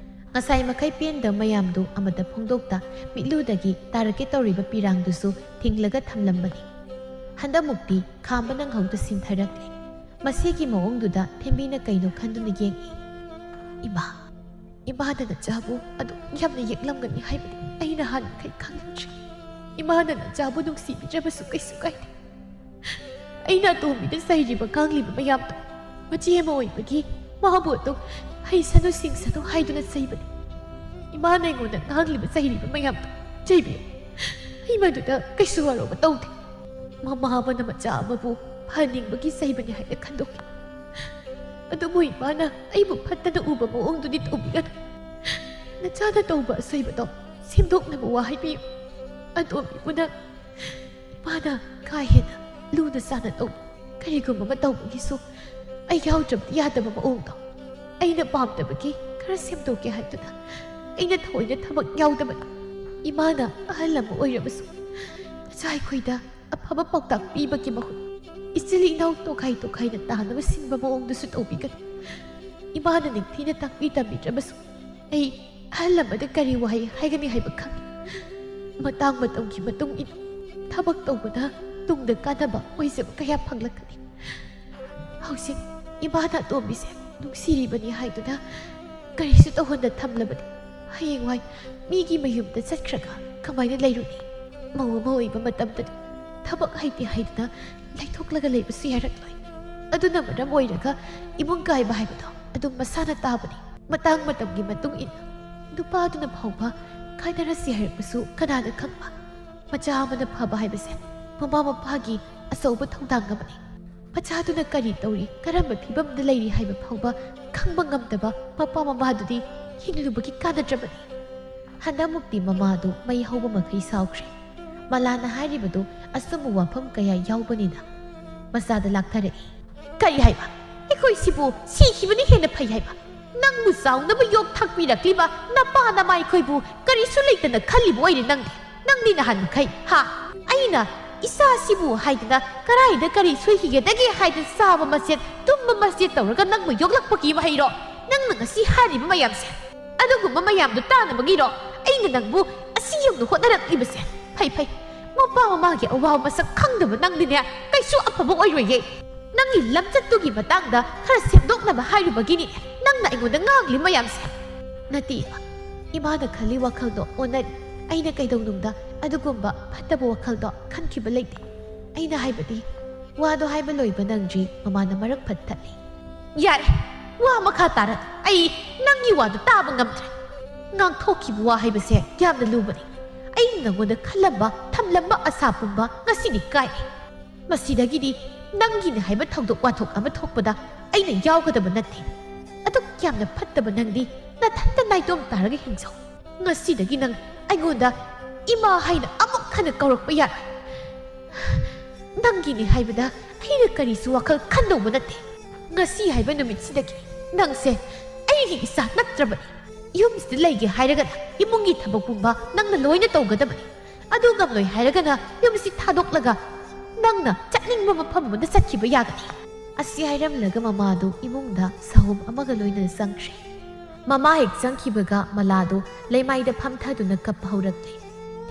ꯉꯁꯥꯏ ꯃꯈꯩ ꯄꯦꯟꯗꯕ ꯃꯌꯥꯝꯗꯨ ꯑꯃꯠꯇ ꯐꯣꯡꯗꯣꯛꯇ ꯃꯤꯠꯂꯨꯗꯒꯤ ꯇꯥꯔꯛꯀꯦ ꯇꯧꯔꯤꯕ ꯄꯤꯔꯥꯡꯗꯨꯁꯨ ꯊꯤꯡꯂꯒ ꯊꯝꯂꯝꯕꯅꯤ꯫ ꯍꯟꯗꯛꯃꯨꯛꯇꯤ ꯈꯥꯝꯕ ꯅꯪꯍꯧꯗ ꯁꯤꯟꯊꯔꯛꯂꯦ꯫ ꯃꯁꯤꯒꯤ ꯃꯑꯣꯡꯗꯨꯗ ꯊꯦꯝꯕꯤꯅ ꯀꯩꯅꯣ ꯈꯟꯗꯨꯅ ꯌꯦꯡꯏ꯫ "ꯏꯃꯥ, ꯏꯃꯥꯅ ꯅꯆꯥꯕꯨ ꯑꯗꯨꯛ ꯌꯥꯝꯅ ꯌꯦꯛꯂꯝꯒꯅꯤ ꯍꯥꯏꯕꯗꯤ ꯑꯩꯅ ꯍꯥꯟꯅꯈꯩ ꯈꯪꯂꯝꯗ꯭ꯔꯤ꯫ ꯏꯃꯥꯅ ꯅꯆꯥꯕꯨ ꯅꯨꯡꯁꯤꯕꯤꯗ꯭ꯔꯕꯁꯨ ꯀꯩꯁꯨ ꯀꯥꯏꯗꯦ꯫ ꯑꯩꯅ ꯑꯇꯣꯝꯕꯤꯗ ꯆꯩꯔꯤꯕ ꯉꯥꯡꯂꯤꯕ ꯃꯌꯥꯝꯗꯣ ꯃꯆꯦ ꯑꯃ ꯑꯣꯏꯕꯒꯤ ꯃꯥꯕꯨ ꯑꯗꯨꯝ ꯍꯩꯁꯅꯨ ꯁꯤꯡꯁꯅꯨ ꯍꯥꯏꯗꯨꯅ ꯆꯩꯕꯅꯤ꯫ ꯏꯃꯥꯅ ꯑꯩꯉꯣꯟꯗ ꯉꯥꯡꯂꯤꯕ ꯆꯩꯔꯤꯕ ꯃꯌꯥꯝꯗꯣ ꯆꯩꯕꯤꯌꯨ꯫ ꯑꯩ ꯃꯗꯨꯗ ꯀꯩꯁꯨ ꯋꯥꯔꯧꯕ ꯇꯧꯗꯦ꯫ ꯃꯃꯥ ꯑꯃꯅ ꯃꯆꯥ ꯑꯃꯕꯨ ꯐꯍꯟꯅꯤꯡꯕꯒꯤ ꯆꯩꯕꯅꯤ ꯍꯥꯏꯅ ꯈꯟꯗꯣꯛꯈꯤ꯫ ꯑꯗꯨꯕꯨ ꯏꯃꯥꯅ ꯑꯩꯕꯨ ꯐꯠꯇꯅ ꯎꯕ ꯃꯑꯣꯡꯗꯨꯗꯤ ꯇꯧꯕꯤꯒꯅꯨ꯫ ꯅꯆꯥꯅ ꯇꯧꯕ ꯑꯁꯣꯏꯕꯗꯣ ꯁꯦꯝꯗꯣꯛꯅꯕ ꯋꯥ ꯍꯥꯏꯕꯤꯌꯨ꯫ ꯑꯇꯣꯝꯕꯤꯕꯨ ꯅꯪ ꯏꯃꯥꯅ ꯀꯥ ꯍꯦꯟꯅ ꯂꯨꯅ ꯆꯥꯟꯅ ꯇꯧꯕ ꯀꯔꯤꯒꯨꯝꯕ ꯑꯃ ꯇꯧꯕꯒꯤꯁꯨ ꯑꯩ ꯌꯥꯎꯗ꯭ꯔꯕꯗꯤ ꯌꯥꯗꯕ ꯃꯑꯣꯡꯗꯣ, ꯑꯩꯅ ꯄꯥꯝꯗꯕꯒꯤ ꯈꯔ ꯁꯦꯝꯗꯣꯛꯀꯦ ꯍꯥꯏꯗꯨꯅ ꯑꯩꯅ ꯊꯑꯣꯏꯅ ꯊꯕꯛ ꯌꯥꯎꯗꯕꯅꯤ꯫ ꯏꯃꯥꯅ ꯑꯍꯜ ꯑꯃ ꯑꯣꯏꯔꯕꯁꯨ ꯅꯆꯥ ꯑꯩꯈꯣꯏꯗ ꯑꯐꯕ ꯄꯥꯎꯇꯥꯛ ꯄꯤꯕꯒꯤ ꯃꯍꯨꯠ ꯏꯆꯤꯜ ꯏꯅꯥꯎ ꯇꯣꯈꯥꯏ ꯇꯣꯈꯥꯏꯅ ꯇꯥꯅꯕ ꯁꯤꯟꯕ ꯃꯑꯣꯡꯗꯨꯁꯨ ꯇꯧꯕꯤꯒꯅꯨ꯫ ꯏꯃꯥꯅ ꯅꯤꯡꯊꯤꯅ ꯇꯥꯛꯄꯤ ꯇꯝꯕꯤꯗ꯭ꯔꯕꯁꯨ ꯑꯩ ꯑꯍꯜ ꯑꯃꯗ ꯀꯔꯤ ꯋꯥꯍꯩ ꯍꯥꯏꯒꯅꯤ ꯍꯥꯏꯕ ꯈꯪꯏ꯫ ꯃꯇꯥꯡ ꯃꯇꯝꯒꯤ ꯃꯇꯨꯡ ꯏꯟꯅ ꯊꯕꯛ ꯇꯧꯕꯗ ꯇꯨꯡꯗ ꯀꯥꯟꯅꯕ ꯑꯣꯏꯖꯕ ꯀꯌꯥ ꯐꯪꯂꯛꯀꯅꯤ꯫ ꯍꯧꯖꯤꯛ ꯏꯃꯥꯅ ꯑꯇꯣꯝꯕꯤꯁꯦ ꯅꯨꯡꯁꯤꯔꯤꯕꯅꯤ ꯍꯥꯏꯗꯨꯅ ꯀꯔꯤꯁꯨ ꯇꯧꯍꯟꯗ ꯊꯝꯂꯕꯗꯤ ꯍꯌꯦꯡꯋꯥꯏ ꯃꯤꯒꯤ ꯃꯌꯨꯝꯗ ꯆꯠꯈ꯭ꯔꯒ ꯀꯃꯥꯏꯅ ꯂꯩꯔꯨꯅꯤ? ꯃꯧ ꯑꯃ ꯑꯣꯏꯕ ꯃꯇꯝꯗꯗꯤ ꯊꯕꯛ ꯍꯩꯇꯦ ꯍꯥꯏꯗꯨꯅ ꯂꯩꯊꯣꯛꯂꯒ ꯂꯩꯕꯁꯨ ꯌꯥꯔꯛꯂꯣꯏ꯫ ꯑꯗꯨꯅ ꯃꯔꯝ ꯑꯣꯏꯔꯒ ꯏꯃꯨꯡ ꯀꯥꯏꯕ ꯍꯥꯏꯕꯗꯣ ꯑꯗꯨꯝ ꯃꯁꯥꯅ ꯇꯥꯕꯅꯤ꯫ ꯃꯇꯥꯡ ꯃꯇꯝꯒꯤ ꯃꯇꯨꯡ ꯏꯟꯅ ꯅꯨꯄꯥꯗꯨꯅ ꯐꯥꯎꯕ ꯀꯥꯏꯅꯔꯁꯤ ꯍꯥꯏꯔꯛꯄꯁꯨ ꯀꯅꯥꯅ ꯈꯪꯕ? ꯃꯆꯥ ꯑꯃꯅ ꯐꯕ ꯍꯥꯏꯕꯁꯦ ꯃꯃꯥ ꯃꯄꯥꯒꯤ ꯑꯆꯧꯕ ꯊꯧꯗꯥꯡ ꯑꯃꯅꯤ꯫ ꯃꯆꯥꯗꯨꯅ ꯀꯔꯤ ꯇꯧꯔꯤ, ꯀꯔꯝꯕ ꯐꯤꯕꯝꯗ ꯂꯩꯔꯤ ꯍꯥꯏꯕ ꯐꯥꯎꯕ ꯈꯪꯕ ꯉꯝꯗꯕ ꯃꯄꯥ ꯃꯃꯥꯗꯨꯗꯤ ꯍꯤꯡꯂꯨꯕꯒꯤ ꯀꯥꯟꯅꯗ꯭ꯔꯕꯅꯤ꯫ ꯍꯟꯗꯛꯃꯨꯛꯇꯤ ꯃꯃꯥꯗꯨ ꯃꯩ ꯍꯧꯕ ꯃꯈꯩ ꯁꯥꯎꯈ꯭ꯔꯦ꯫ ꯃꯂꯥꯅ ꯍꯥꯏꯔꯤꯕꯗꯨ ꯑꯆꯨꯝꯕ ꯋꯥꯐꯝ ꯀꯌꯥ ꯌꯥꯎꯕꯅꯤꯅ ꯃꯆꯥꯗ ꯂꯥꯛꯊꯔꯛꯏ꯫ "ꯀꯔꯤ ꯍꯥꯏꯕ? ꯑꯩꯈꯣꯏ ꯁꯤꯕꯨ ꯁꯤꯈꯤꯕꯅ ꯍꯦꯟꯅ ꯐꯩ ꯍꯥꯏꯕ? ꯅꯪꯕꯨ ꯆꯥꯎꯅꯕ ꯌꯣꯛ ꯊꯥꯛꯄꯤꯔꯛꯂꯤꯕ ꯅꯄꯥ ꯅꯃꯥ ꯑꯩꯈꯣꯏꯕꯨ ꯀꯔꯤꯁꯨ ꯂꯩꯇꯅ ꯈꯜꯂꯤꯕ ꯑꯣꯏꯔꯦ ꯅꯪꯗꯤ꯫ ꯅꯪꯗꯤ ꯅꯍꯥꯟ ꯃꯈꯩ, ꯍꯥ? ꯑꯩꯅ ꯏꯆꯥꯁꯤꯕꯨ ꯍꯥꯏꯗꯅ ꯀꯔꯥꯏꯗ ꯀꯔꯤ ꯁꯣꯏꯈꯤꯒꯗꯒꯦ ꯍꯥꯏꯗꯅ ꯆꯥꯕ ꯃꯆꯦꯠ, ꯇꯨꯝꯕ ꯃꯆꯦꯠ ꯇꯧꯔꯒ ꯅꯪꯕꯨ ꯌꯣꯛꯂꯛꯄꯒꯤ ꯃꯍꯩꯔꯣ? ꯅꯪꯅ ꯉꯁꯤ ꯍꯥꯏꯔꯤꯕ ꯃꯌꯥꯝꯁꯦ, ꯑꯗꯨꯒꯨꯝꯕ ꯃꯌꯥꯝꯗꯨ ꯇꯥꯅꯕꯒꯤꯔꯣ ꯑꯩꯅ ꯅꯪꯕꯨ ꯑꯁꯤ ꯌꯧꯅ ꯍꯣꯠꯅꯔꯛꯂꯤꯕꯁꯦ? ꯐꯩ, ꯐꯩ꯫ ꯃꯄꯥ ꯃꯃꯥꯒꯤ ꯑꯋꯥꯕ ꯃꯁꯛ ꯈꯪꯗꯕ ꯅꯪꯗꯤꯅꯦ, ꯀꯩꯁꯨ ꯑꯐꯕ ꯑꯣꯏꯔꯣꯏꯌꯦ꯫ ꯅꯪꯒꯤ ꯂꯝꯆꯠꯇꯨꯒꯤ ꯃꯇꯥꯡꯗ ꯈꯔ ꯁꯦꯝꯗꯣꯛꯅꯕ ꯍꯥꯏꯔꯨꯕꯒꯤꯅꯤ ꯅꯪꯅ ꯑꯩꯉꯣꯟꯗ ꯉꯥꯡꯂꯤ ꯃꯌꯥꯝꯁꯦ꯫ ꯅꯠꯇꯦ, ꯏꯃꯥꯅ ꯈꯜꯂꯤ ꯋꯥꯈꯜꯗꯣ ꯑꯣꯟꯅꯔꯤ꯫ ꯑꯩꯅ ꯀꯩꯗꯧꯅꯨꯡꯗ ꯑꯗꯨꯒꯨꯝꯕ ꯐꯠꯇꯕ ꯋꯥꯈꯜꯗꯣ ꯈꯟꯈꯤꯕ ꯂꯩꯇꯦ꯫ ꯑꯩꯅ ꯍꯥꯏꯕꯗꯤ, ꯋꯥꯗꯣ ꯍꯥꯏꯕ ꯂꯣꯏꯕ ꯅꯪꯗ꯭ꯔꯤ ꯃꯃꯥꯅ ꯃꯔꯛ ꯐꯠ ꯊꯠꯂꯤ꯫ ꯌꯥꯔꯦ, ꯋꯥ ꯃꯈꯥ ꯇꯥꯔꯅꯨ꯫ ꯑꯩ ꯅꯪꯒꯤ ꯋꯥꯗꯨ ꯇꯥꯕ ꯉꯝꯗ꯭ꯔꯦ꯫ ꯉꯥꯡꯊꯣꯛꯈꯤꯕ ꯋꯥ ꯍꯥꯏꯕꯁꯦ ꯌꯥꯝꯅ ꯂꯨꯕꯅꯤ꯫ ꯑꯩꯅ ꯅꯪꯉꯣꯟꯗ ꯈꯜꯂꯝꯕ, ꯊꯝꯂꯝꯕ ꯑꯁꯥ ꯄꯨꯝꯕ ꯉꯁꯤꯗꯤ ꯀꯥꯏꯔꯦ꯫ ꯃꯁꯤꯗꯒꯤꯗꯤ ꯅꯪꯒꯤꯅꯤ ꯍꯥꯏꯕ ꯊꯧꯗꯣꯛ ꯋꯥꯊꯣꯛ ꯑꯃ ꯊꯣꯛꯄꯗ ꯑꯩꯅ ꯌꯥꯎꯒꯗꯕ ꯅꯠꯇꯦ꯫ ꯑꯗꯨꯛ ꯌꯥꯝꯅ ꯐꯠꯇꯕ ꯅꯪꯗꯤ ꯅꯊꯟꯇ ꯅꯥꯏꯇꯣꯝ ꯇꯥꯔꯒ ꯍꯤꯡꯖꯧ꯫ ꯉꯁꯤꯗꯒꯤ ꯅꯪ ꯑꯩꯉꯣꯟꯗ ꯏꯃꯥ ꯍꯥꯏꯅ ꯑꯃꯨꯛ ꯍꯟꯅ ꯀꯧꯔꯛꯄ ꯌꯥꯔꯣꯏ꯫ ꯅꯪꯒꯤꯅꯤ ꯍꯥꯏꯕꯗ ꯑꯩꯅ ꯀꯔꯤꯁꯨ ꯋꯥꯈꯜ ꯈꯟꯗꯧꯕ ꯅꯠꯇꯦ꯫ ꯉꯁꯤ ꯍꯥꯏꯕ ꯅꯨꯃꯤꯠꯁꯤꯗꯒꯤ ꯅꯪꯁꯦ ꯑꯩꯒꯤ ꯏꯆꯥ ꯅꯠꯇ꯭ꯔꯕꯅꯤ꯫ ꯌꯨꯝꯁꯤꯗ ꯂꯩꯒꯦ ꯍꯥꯏꯔꯒꯅ ꯏꯃꯨꯡꯒꯤ ꯊꯕꯛ ꯄꯨꯝꯕ ꯅꯪꯅ ꯂꯣꯏꯅ ꯇꯧꯒꯗꯕꯅꯤ꯫ ꯑꯗꯨ ꯉꯝꯂꯣꯏ ꯍꯥꯏꯔꯒꯅ ꯌꯨꯝꯁꯤ ꯊꯥꯗꯣꯛꯂꯒ ꯅꯪꯅ ꯆꯠꯅꯤꯡꯕ ꯃꯐꯝ ꯑꯃꯗ ꯆꯠꯈꯤꯕ ꯌꯥꯒꯅꯤ꯫ ꯑꯁꯤ ꯍꯥꯏꯔꯝꯂꯒ ꯃꯃꯥꯗꯨ ꯏꯃꯨꯡꯗ ꯁꯍꯨꯝ ꯑꯃꯒ ꯂꯣꯏꯅꯅ ꯆꯪꯈ꯭ꯔꯦ꯫ ꯃꯃꯥ ꯍꯦꯛ ꯆꯪꯈꯤꯕꯒ ꯃꯂꯥꯗꯨ ꯂꯩꯃꯥꯏꯗ ꯐꯝꯊꯗꯨꯅ ꯀꯞꯄ ꯍꯧꯔꯛꯂꯦ꯫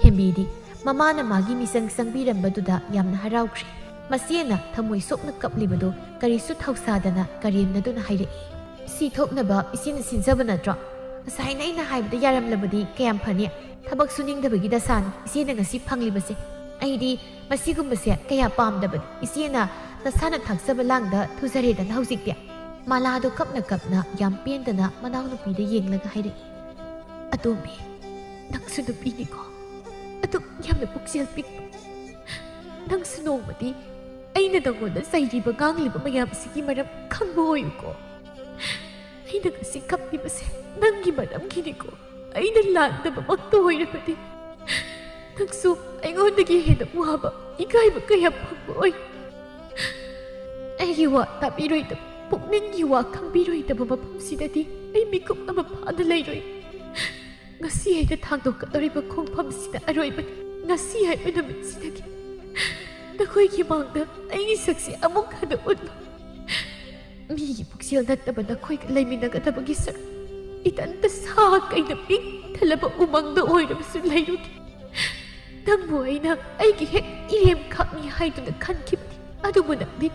ꯊꯦꯝꯕꯤꯗꯤ ꯃꯃꯥꯅ ꯃꯥꯒꯤ ꯃꯤꯆꯪ ꯆꯪꯕꯤꯔꯝꯕꯗꯨꯗ ꯌꯥꯝꯅ ꯍꯔꯥꯎꯈ꯭ꯔꯦ꯫ ꯃꯆꯦꯅ ꯊꯃꯣꯏ ꯁꯣꯛꯅ ꯀꯞꯂꯤꯕꯗꯨ ꯀꯔꯤꯁꯨ ꯊꯧꯁꯥꯗꯅ ꯀꯔꯦꯝꯅꯗꯨꯅ ꯍꯥꯏꯔꯛꯏ, "ꯁꯤ ꯊꯣꯛꯅꯕ ꯏꯆꯦꯅ ꯁꯤꯟꯖꯕ ꯅꯠꯇ꯭ꯔꯣ? ꯉꯁꯥꯏꯅ ꯑꯩꯅ ꯍꯥꯏꯕꯗ ꯌꯥꯔꯝꯂꯕꯗꯤ ꯀꯌꯥꯝ ꯐꯅꯤ? ꯊꯕꯛ ꯁꯨꯅꯤꯡꯗꯕꯒꯤ ꯗꯁꯥꯅꯤ ꯏꯆꯦꯅ ꯉꯁꯤ ꯐꯪꯂꯤꯕꯁꯦ꯫ ꯑꯩꯗꯤ ꯃꯁꯤꯒꯨꯝꯕꯁꯦ ꯀꯌꯥ ꯄꯥꯝꯗꯕꯅꯤ꯫ ꯏꯆꯦꯅ ꯅꯁꯥꯅ ꯊꯥꯛꯆꯕ ꯂꯥꯡꯗ ꯊꯨꯖꯔꯦꯗꯅ ꯍꯧꯖꯤꯛꯇꯤ"꯫ ꯃꯂꯥꯗꯣ ꯀꯞꯅ ꯀꯞꯅ ꯌꯥꯝ ꯄꯦꯟꯗꯅ ꯃꯅꯥꯎꯅꯨꯄꯤꯗ ꯌꯦꯡꯂꯒ ꯍꯥꯏꯔꯛꯏ, "ꯑꯇꯣꯝꯕꯤ, ꯅꯪꯁꯨ ꯅꯨꯄꯤꯅꯤꯀꯣ꯫ ꯑꯗꯨꯛ ꯌꯥꯝꯅ ꯄꯨꯛꯆꯦꯜ ꯄꯤꯛꯄ꯫ ꯅꯪꯁꯨ ꯅꯣꯡꯃꯗꯤ ꯑꯩꯅ ꯅꯪꯉꯣꯟꯗ ꯆꯩꯔꯤꯕ ꯉꯥꯡꯂꯤꯕ ꯃꯌꯥꯝꯁꯤꯒꯤ ꯃꯔꯝ ꯈꯪꯕ ꯑꯣꯏꯌꯨꯀꯣ꯫ ꯑꯩꯅ ꯉꯁꯤ ꯀꯞꯂꯤꯕꯁꯦ ꯅꯪꯒꯤ ꯃꯔꯝꯒꯤꯅꯤꯀꯣ꯫ ꯑꯩꯅ ꯂꯥꯟꯗꯕꯃꯛꯇ ꯑꯣꯏꯔꯕꯗꯤ ꯅꯪꯁꯨ ꯑꯩꯉꯣꯟꯗꯒꯤ ꯍꯦꯟꯅ ꯋꯥꯕ, ꯏꯀꯥꯏꯕ ꯀꯌꯥ ꯐꯪꯕ ꯑꯣꯏ꯫ ꯑꯩꯒꯤ ꯋꯥ ꯇꯥꯕꯤꯔꯣꯏꯗꯕ, ꯄꯨꯛꯅꯤꯡꯒꯤ ꯋꯥ ꯈꯪꯕꯤꯔꯣꯏꯗꯕ ꯃꯐꯝꯁꯤꯗꯗꯤ ꯑꯩ ꯃꯤꯀꯨꯞ ꯑꯃ ꯐꯥꯅ ꯂꯩꯔꯣꯏ꯫ ꯉꯁꯤ ꯑꯩꯅ ꯊꯥꯡꯗꯣꯛꯀꯗꯧꯔꯤꯕ ꯈꯣꯡꯐꯝꯁꯤꯅ ꯑꯔꯣꯏꯕꯅꯤ꯫ ꯉꯁꯤ ꯍꯥꯏꯕ ꯅꯨꯃꯤꯠꯁꯤꯗꯒꯤ ꯅꯈꯣꯏꯒꯤ ꯃꯥꯡꯗ ꯑꯩꯒꯤ ꯁꯛꯁꯤ ꯑꯃꯨꯛ ꯍꯟꯅ ꯎꯠꯂꯣꯏ꯫ ꯃꯤꯒꯤ ꯄꯨꯛꯆꯦꯜ ꯅꯠꯇꯕ ꯅꯈꯣꯏꯒ ꯂꯩꯃꯤꯟꯅꯒꯗꯕꯒꯤ ꯁꯔꯨꯛ ꯏꯊꯟꯇ ꯁꯥ ꯀꯩꯅ ꯄꯤꯛ ꯊꯜꯂꯕ ꯎꯃꯪꯗ ꯑꯣꯏꯔꯕꯁꯨ ꯂꯩꯔꯨꯒꯦ꯫ ꯅꯪꯕꯨ ꯑꯩꯅ ꯑꯩꯒꯤ ꯍꯦꯛ ꯏꯔꯦꯝ ꯈꯛꯅꯤ ꯍꯥꯏꯗꯨꯅ ꯈꯟꯈꯤꯕꯅꯤ꯫ ꯑꯗꯨꯕꯨ ꯅꯪꯗꯤ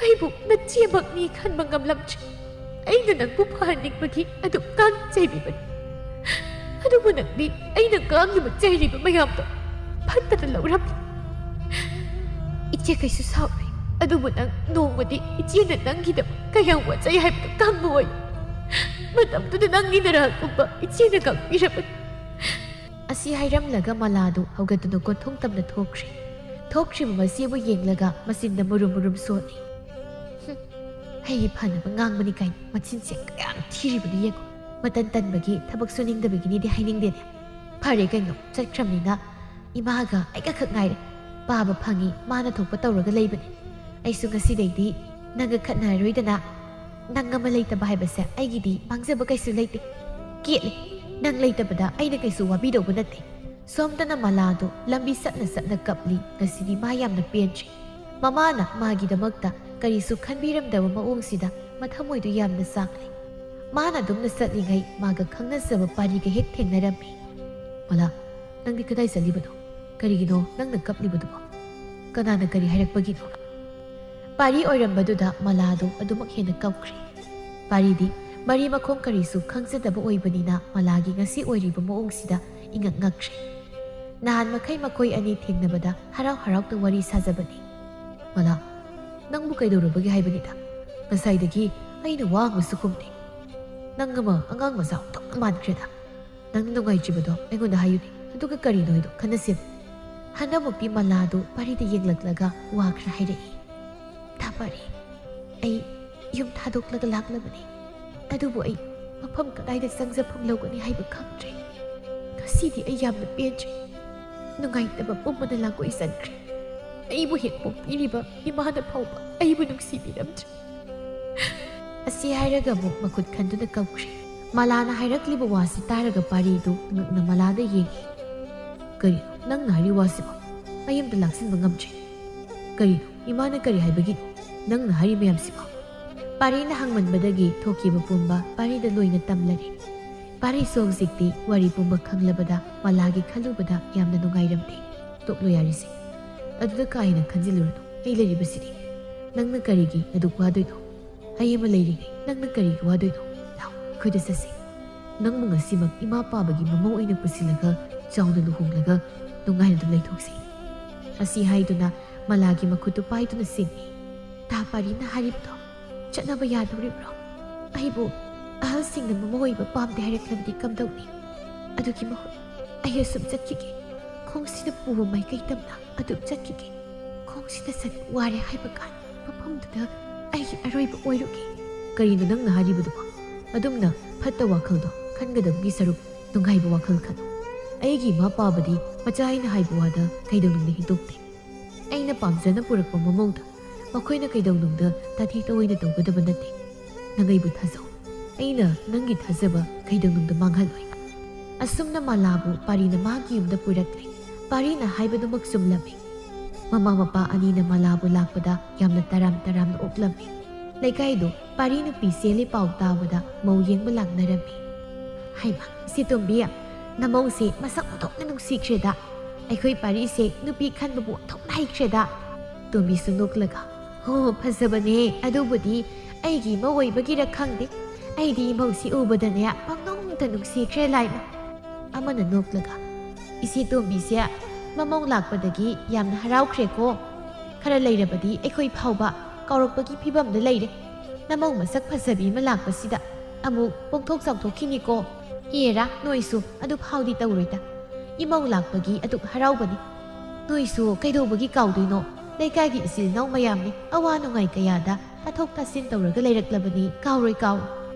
ꯑꯩꯕꯨ ꯅꯆꯦꯃꯛꯅꯤ ꯈꯟꯕ ꯉꯝꯂꯝꯗ꯭ꯔꯦ꯫ ꯑꯩꯅ ꯅꯪꯕꯨ ꯐꯍꯟꯅꯤꯡꯕꯒꯤ ꯑꯗꯨꯛ ꯉꯥꯡ ꯆꯩꯕꯤꯕꯅꯤ꯫ ꯑꯗꯨꯕꯨ ꯅꯪꯗꯤ ꯑꯩꯅ ꯉꯥꯡꯂꯤꯕ ꯆꯩꯔꯤꯕ ꯃꯌꯥꯝꯗꯣ ꯐꯠꯇꯅ ꯂꯧꯔꯝꯂꯦ꯫ ꯏꯆꯦ ꯀꯩꯁꯨ ꯁꯥꯎꯔꯣꯏ꯫ ꯑꯗꯨꯕꯨ ꯅꯪ ꯅꯣꯡꯃꯗꯤ ꯏꯆꯦꯅ ꯅꯪꯒꯤꯗꯃꯛ ꯀꯌꯥꯝ ꯋꯥꯖꯩ ꯍꯥꯏꯕꯗꯨ ꯈꯪꯕ ꯑꯣꯏ꯫ ꯃꯇꯝꯗꯨꯗ ꯅꯪꯒꯤ ꯅꯔꯥꯜ ꯄꯨꯝꯕ ꯏꯆꯦꯅ ꯉꯥꯛꯄꯤꯔꯕꯅꯤ꯫ ꯑꯁꯤ ꯍꯥꯏꯔꯝꯂꯒ ꯃꯂꯥꯗꯨ ꯍꯧꯒꯠꯇꯨꯅ ꯀꯣꯟꯊꯣꯡ ꯇꯝꯅ ꯊꯣꯛꯈ꯭ꯔꯦ꯫ ꯊꯣꯛꯈ꯭ꯔꯤꯕ ꯃꯆꯦꯕꯨ ꯌꯦꯡꯂꯒ ꯃꯆꯤꯟꯗ ꯃꯨꯔꯨꯝ ꯃꯨꯔꯨꯝ ꯁꯣꯜꯂꯤ꯫ "ꯍꯨꯝ, ꯑꯩꯒꯤ ꯐꯅꯕ ꯉꯥꯡꯕꯅꯤ ꯀꯥꯏꯅ ꯃꯆꯤꯟꯁꯦ ꯀꯌꯥꯝ ꯊꯤꯔꯤꯕꯅꯣ ꯌꯦꯡꯉꯣ꯫ ꯃꯇꯟ ꯇꯟꯕꯒꯤ ꯊꯕꯛ ꯁꯨꯅꯤꯡꯗꯕꯒꯤꯅꯤꯗꯤ ꯍꯥꯏꯅꯤꯡꯗꯦꯅꯦ꯫ ꯐꯔꯦ ꯀꯩꯅꯣ, ꯆꯠꯈ꯭ꯔꯕꯅꯤꯅ ꯏꯃꯥꯒ ꯑꯩꯒ ꯈꯛ ꯉꯥꯏꯔꯦ꯫ ꯄꯥꯕ ꯐꯪꯉꯤ, ꯃꯥꯅ ꯊꯣꯛꯄ ꯇꯧꯔꯒ ꯂꯩꯕꯅꯤ꯫ ꯑꯩꯁꯨ ꯉꯁꯤꯗꯩꯗꯤ ꯅꯪꯒ ꯈꯠꯅꯔꯔꯣꯏꯗꯅ꯫ ꯅꯪ ꯑꯃ ꯂꯩꯇꯕ ꯍꯥꯏꯕꯁꯦ ꯑꯩꯒꯤꯗꯤ ꯃꯥꯡꯖꯕ ꯀꯩꯁꯨ ꯂꯩꯇꯦ꯫ ꯀꯦꯠꯂꯦ, ꯅꯪ ꯂꯩꯇꯕꯗ ꯑꯩꯅ ꯀꯩꯁꯨ ꯋꯥꯕꯤꯗꯧꯕ ꯅꯠꯇꯦ꯫" ꯁꯣꯝꯗꯅ ꯃꯂꯥꯗꯣ ꯂꯝꯕꯤ ꯆꯠꯅ ꯆꯠꯅ ꯀꯞꯂꯤ꯫ ꯉꯁꯤꯗꯤ ꯃꯥ ꯌꯥꯝꯅ ꯄꯦꯟꯗ꯭ꯔꯦ꯫ ꯃꯃꯥꯅ ꯃꯥꯒꯤꯗꯃꯛꯇ ꯀꯔꯤꯁꯨ ꯈꯟꯕꯤꯔꯝꯗꯕ ꯃꯑꯣꯡꯁꯤꯗ ꯃꯊꯃꯣꯏꯗꯨ ꯌꯥꯝꯅ ꯆꯥꯛꯂꯦ꯫ ꯃꯥꯅ ꯑꯗꯨꯝꯅ ꯆꯠꯂꯤꯉꯩ ꯃꯥꯒ ꯈꯪꯅꯖꯕ ꯄꯥꯔꯤꯒ ꯍꯦꯛ ꯊꯦꯡꯅꯔꯝꯃꯤ꯫ "ꯃꯂꯥ, ꯅꯪꯗꯤ ꯀꯗꯥꯏ ꯆꯠꯂꯤꯕꯅꯣ? ꯀꯔꯤꯒꯤꯅꯣ ꯅꯪꯅ ꯀꯞꯂꯤꯕꯗꯨꯕꯣ? ꯀꯅꯥꯅ ꯀꯔꯤ ꯍꯥꯏꯔꯛꯄꯒꯤꯅꯣ?" ꯄꯥꯔꯤ ꯑꯣꯏꯔꯝꯕꯗꯨꯗ ꯃꯂꯥꯗꯨ ꯑꯗꯨꯃꯛ ꯍꯦꯟꯅ ꯀꯞꯈ꯭ꯔꯦ꯫ ꯄꯥꯔꯤꯗꯤ ꯃꯔꯤ ꯃꯈꯣꯡ ꯀꯔꯤꯁꯨ ꯈꯪꯖꯗꯕ ꯑꯣꯏꯕꯅꯤꯅ ꯃꯂꯥꯒꯤ ꯉꯁꯤ ꯑꯣꯏꯔꯤꯕ ꯃꯑꯣꯡꯁꯤꯗ ꯏꯉꯛ ꯉꯛꯈ꯭ꯔꯦ꯫ ꯅꯍꯥꯟ ꯃꯈꯩ ꯃꯈꯣꯏ ꯑꯅꯤ ꯊꯦꯡꯅꯕꯗ ꯍꯔꯥꯎ ꯍꯔꯥꯎꯇ ꯋꯥꯔꯤ ꯁꯥꯖꯕꯅꯤ꯫ "ꯃꯂꯥ, ꯅꯪꯕꯨ ꯀꯩꯗꯧꯔꯕꯒꯦ ꯍꯥꯏꯕꯅꯤꯗ? ꯉꯁꯥꯏꯗꯒꯤ ꯑꯩꯅ ꯋꯥ ꯑꯃꯁꯨ ꯈꯨꯝꯗꯦ꯫ ꯅꯪ ꯑꯃ ꯑꯉꯥꯡ ꯃꯆꯥ ꯑꯣꯟꯊꯣꯛꯅ ꯃꯥꯟꯈ꯭ꯔꯦꯗ꯫ ꯅꯪ ꯅꯨꯡꯉꯥꯏꯇ꯭ꯔꯤꯕꯗꯣ ꯑꯩꯉꯣꯟꯗ ꯍꯥꯏꯌꯨꯅꯦ, ꯑꯗꯨꯒ ꯀꯔꯤꯅꯣ ꯍꯥꯏꯗꯣ ꯈꯟꯅꯁꯦꯕ꯫" ꯍꯟꯗꯛꯃꯨꯛꯇꯤ ꯃꯂꯥꯗꯨ ꯄꯥꯔꯤꯗ ꯌꯦꯡꯂꯛꯂꯒ ꯋꯥ ꯈꯔ ꯍꯥꯏꯔꯛꯏ꯫ "ꯇꯥ ꯄꯥꯔꯤ, ꯑꯩ ꯌꯨꯝ ꯊꯥꯗꯣꯛꯂꯒ ꯂꯥꯛꯂꯕꯅꯤ꯫ ꯑꯗꯨꯕꯨ ꯑꯩ ꯃꯐꯝ ꯀꯗꯥꯏꯗ ꯆꯪꯖꯐꯝ ꯂꯧꯒꯅꯤ ꯍꯥꯏꯕ ꯈꯪꯗ꯭ꯔꯦ꯫ ꯉꯁꯤꯗꯤ ꯑꯩ ꯌꯥꯝꯅ ꯄꯦꯟꯗ꯭ꯔꯦ꯫ ꯅꯨꯡꯉꯥꯏꯇꯕ ꯄꯨꯝꯕꯅ ꯂꯥꯡꯒꯣꯏ ꯆꯟꯈ꯭ꯔꯦ꯫ ꯑꯩꯕꯨ ꯍꯦꯛ ꯄꯣꯛꯄꯤꯔꯤꯕ ꯏꯃꯥꯅ ꯐꯥꯎꯕ ꯑꯩꯕꯨ ꯅꯨꯡꯁꯤꯕꯤꯔꯝꯗ꯭ꯔꯦ꯫" ꯑꯁꯤ ꯍꯥꯏꯔꯒ ꯑꯃꯨꯛ ꯃꯈꯨꯠ ꯈꯟꯗꯨꯅ ꯀꯞꯈ꯭ꯔꯦ꯫ ꯃꯂꯥꯅ ꯍꯥꯏꯔꯛꯂꯤꯕ ꯋꯥꯁꯤ ꯇꯥꯔꯒ ꯄꯥꯔꯤꯗꯨ ꯉꯛꯅ ꯃꯂꯥꯗ ꯌꯦꯡꯉꯤ꯫ "ꯀꯔꯤꯅꯣ ꯅꯪꯅ ꯍꯥꯏꯔꯤ ꯋꯥꯁꯤꯕꯣ? ꯑꯩ ꯑꯝꯇ ꯂꯥꯛꯁꯤꯟꯕ ꯉꯝꯗ꯭ꯔꯦ꯫ ꯀꯔꯤꯅꯣ ꯏꯃꯥꯅ ꯀꯔꯤ ꯍꯥꯏꯕꯒꯤꯅꯣ ꯅꯪꯅ ꯍꯥꯏꯔꯤ ꯃꯌꯥꯝꯁꯤꯕꯣ?" ꯄꯥꯔꯤꯅ ꯍꯪꯃꯟꯕꯗꯒꯤ ꯊꯣꯛꯈꯤꯕ ꯄꯨꯝꯕ ꯄꯥꯔꯤꯗ ꯂꯣꯏꯅ ꯇꯝꯂꯔꯦ꯫ ꯄꯥꯔꯤꯁꯨ ꯍꯧꯖꯤꯛꯇꯤ ꯋꯥꯔꯤ ꯄꯨꯝꯕ ꯈꯪꯂꯕꯗ ꯃꯂꯥꯒꯤ ꯈꯜꯂꯨꯕꯗ ꯌꯥꯝꯅ ꯅꯨꯡꯉꯥꯏꯔꯝꯗꯦ꯫ "ꯇꯣꯛꯂꯣ ꯌꯥꯔꯤꯁꯦ꯫ ꯑꯗꯨꯗ ꯀꯥ ꯍꯦꯟꯅ ꯈꯟꯖꯤꯜꯂꯨꯔꯅꯨ꯫ ꯑꯩ ꯂꯩꯔꯤꯕꯁꯤꯗꯤ꯫ ꯅꯪꯅ ꯀꯔꯤꯒꯤ ꯑꯗꯨꯛ ꯋꯥꯗꯣꯏꯅꯣ? ꯑꯩ ꯑꯃ ꯂꯩꯔꯤꯉꯩ ꯅꯪꯅ ꯀꯔꯤꯒꯤ ꯋꯥꯗꯣꯏꯅꯣ? ꯂꯥꯎ, ꯑꯩꯈꯣꯏꯗ ꯆꯠꯁꯤ꯫ ꯅꯪꯕꯨ ꯉꯁꯤꯃꯛ ꯏꯃꯥ ꯄꯥꯕꯒꯤ ꯃꯃꯧ ꯑꯣꯏꯅ ꯄꯨꯁꯤꯜꯂꯒ ꯆꯥꯎꯅ ꯂꯨꯍꯣꯡꯂꯒ ꯅꯨꯡꯉꯥꯏꯅ ꯑꯗꯨꯝ ꯂꯩꯊꯣꯛꯁꯤ꯫" ꯑꯁꯤ ꯍꯥꯏꯗꯨꯅ ꯃꯂꯥꯒꯤ ꯃꯈꯨꯠꯇꯨ ꯄꯥꯏꯗꯨꯅ ꯆꯤꯡꯏ꯫ "ꯇꯥ ꯄꯥꯔꯤꯅ ꯍꯥꯏꯔꯤꯕꯗꯣ ꯆꯠꯅꯕ ꯌꯥꯗꯧꯔꯤꯕ꯭ꯔꯣ? ꯑꯩꯕꯨ ꯑꯍꯜꯁꯤꯡꯅ ꯃꯃꯧ ꯑꯣꯏꯕ ꯄꯥꯝꯗꯦ ꯍꯥꯏꯔꯛꯂꯕꯗꯤ ꯀꯝꯗꯧꯅꯤ? ꯑꯗꯨꯒꯤ ꯃꯍꯨꯠ ꯑꯩ ꯑꯁꯨꯝ ꯆꯠꯈꯤꯒꯦ꯫ ꯈꯣꯡꯁꯤꯗ ꯄꯨꯕ ꯃꯥꯏꯀꯩ ꯇꯝꯅ ꯑꯗꯨꯝ ꯆꯠꯈꯤꯒꯦ꯫ ꯈꯣꯡꯁꯤꯗ ꯁꯔꯨꯛ ꯋꯥꯔꯦ ꯍꯥꯏꯕ ꯀꯥꯟ ꯃꯐꯝꯗꯨꯗ ꯑꯩꯒꯤ ꯑꯔꯣꯏꯕ ꯑꯣꯏꯔꯨꯒꯦ꯫ ꯀꯔꯤꯅꯣ ꯅꯪꯅ ꯍꯥꯏꯔꯤꯕꯗꯨꯕꯣ? ꯑꯗꯨꯝꯅ ꯐꯠꯇ ꯋꯥꯈꯜꯗꯣ ꯈꯟꯒꯗꯕꯒꯤ ꯁꯔꯨꯛ ꯅꯨꯡꯉꯥꯏꯕ ꯋꯥꯈꯜ ꯈꯜꯂꯨ꯫ ꯑꯩꯒꯤ ꯏꯃꯥ ꯄꯥꯕꯗꯤ ꯃꯆꯥ ꯑꯩꯅ ꯍꯥꯏꯕ ꯋꯥꯗ ꯀꯩꯗꯧꯅꯨꯡꯗ ꯍꯤꯗꯣꯛꯇꯦ꯫ ꯑꯩꯅ ꯄꯥꯝꯖꯅ ꯄꯨꯔꯛꯄ ꯃꯃꯧꯗ ꯃꯈꯣꯏꯅ ꯀꯩꯗꯧꯅꯨꯡꯗ ꯇꯥꯊꯤ ꯇꯧꯑꯣꯏꯅ ꯇꯧꯒꯗꯕ ꯅꯠꯇꯦ꯫ ꯅꯪ ꯑꯩꯕꯨ ꯊꯥꯖꯧ꯫ ꯑꯩꯅ ꯅꯪꯒꯤ ꯊꯥꯖꯕ ꯀꯩꯗꯧꯅꯨꯡꯗ ꯃꯥꯡꯍꯜꯂꯣꯏ꯫ ꯑꯁꯨꯝꯅ ꯃꯂꯥꯕꯨ ꯄꯥꯔꯤꯅ ꯃꯥꯒꯤ ꯌꯨꯝꯗ ꯄꯨꯔꯛꯂꯦ꯫ ꯄꯥꯔꯤꯅ ꯍꯥꯏꯕꯗꯨꯃꯛ ꯆꯨꯝꯂꯝꯃꯤ꯫ ꯃꯃꯥ ꯃꯄꯥ ꯑꯅꯤꯅ ꯃꯂꯥꯕꯨ ꯂꯥꯛꯄꯗ ꯌꯥꯝꯅ ꯇꯔꯥꯝ ꯇꯔꯥꯝꯅ ꯑꯣꯛꯂꯝꯃꯤ꯫ ꯂꯩꯀꯥꯏꯗꯨ ꯄꯥꯔꯤ ꯅꯨꯄꯤ ꯆꯦꯜꯂꯤ ꯄꯥꯎ ꯇꯥꯕꯗ ꯃꯧ ꯌꯦꯡꯕ ꯂꯥꯛꯅꯔꯝꯃꯤ꯫ "ꯍꯩꯃꯥ, ꯏꯆꯦ ꯇꯣꯝꯕꯤ, ꯅꯃꯧꯁꯦ ꯃꯁꯛ ꯑꯣꯟꯊꯣꯛꯅ ꯅꯨꯡꯁꯤꯈ꯭ꯔꯦꯗ꯫ ꯑꯩꯈꯣꯏ ꯄꯥꯔꯤꯁꯦ ꯅꯨꯄꯤ ꯈꯟꯕꯕꯨ ꯑꯣꯟꯊꯣꯛꯅ ꯍꯩꯈ꯭ꯔꯦꯗ꯫" ꯇꯣꯝꯕꯤꯁꯨ ꯅꯣꯛꯂꯒ, "ꯍꯣ, ꯐꯖꯕꯅꯦ꯫ ꯑꯗꯨꯕꯨꯗꯤ ꯑꯩꯒꯤ ꯏꯃꯧ ꯑꯣꯏꯕꯒꯤꯔ ꯈꯪꯗꯦ, ꯑꯩꯗꯤ ꯏꯃꯧꯁꯤ ꯎꯕꯗꯅꯦ ꯄꯪꯅꯨꯡꯗ ꯅꯨꯡꯁꯤꯈ꯭ꯔꯦ ꯂꯥꯏꯃ꯫" ꯑꯃꯅ ꯅꯣꯛꯂꯒ, "ꯏꯆꯦ ꯇꯣꯝꯕꯤꯁꯦ ꯃꯃꯧ ꯂꯥꯛꯄꯗꯒꯤ ꯌꯥꯝꯅ ꯍꯔꯥꯎꯈ꯭ꯔꯦꯀꯣ꯫ ꯈꯔ ꯂꯩꯔꯕꯗꯤ ꯑꯩꯈꯣꯏ ꯐꯥꯎꯕ ꯀꯥꯎꯔꯛꯄꯒꯤ ꯐꯤꯕꯝꯗ ꯂꯩꯔꯦ꯫ ꯅꯃꯧ ꯃꯁꯛ ꯐꯖꯕꯤ ꯑꯃ ꯂꯥꯛꯄꯁꯤꯗ ꯑꯃꯨꯛ ꯄꯣꯡꯊꯣꯛ ꯆꯥꯎꯊꯣꯛꯈꯤꯅꯤꯀꯣ꯫ ꯍꯦꯔꯥ, ꯅꯣꯏꯁꯨ ꯑꯗꯨ ꯐꯥꯎꯗꯤ ꯇꯧꯔꯣꯏꯗ꯫ ꯏꯃꯧ ꯂꯥꯛꯄꯒꯤ ꯑꯗꯨꯛ ꯍꯔꯥꯎꯕꯅꯤ꯫ ꯅꯣꯏꯁꯨ ꯀꯩꯗꯧꯕꯒꯤ ꯀꯥꯎꯗꯣꯏꯅꯣ? ꯂꯩꯀꯥꯏꯒꯤ ꯏꯆꯤꯜ ꯏꯅꯥꯎ ꯃꯌꯥꯝꯅꯤ, ꯑꯋꯥ ꯅꯨꯡꯉꯥꯏ ꯀꯌꯥꯗ ꯇꯥꯊꯣꯛ ꯇꯥꯁꯤꯟ ꯇꯧꯔꯒ ꯂꯩꯔꯛꯂꯕꯅꯤ, ꯀꯥꯎꯔꯣꯏ, ꯀꯥꯎꯔꯣꯏ꯫"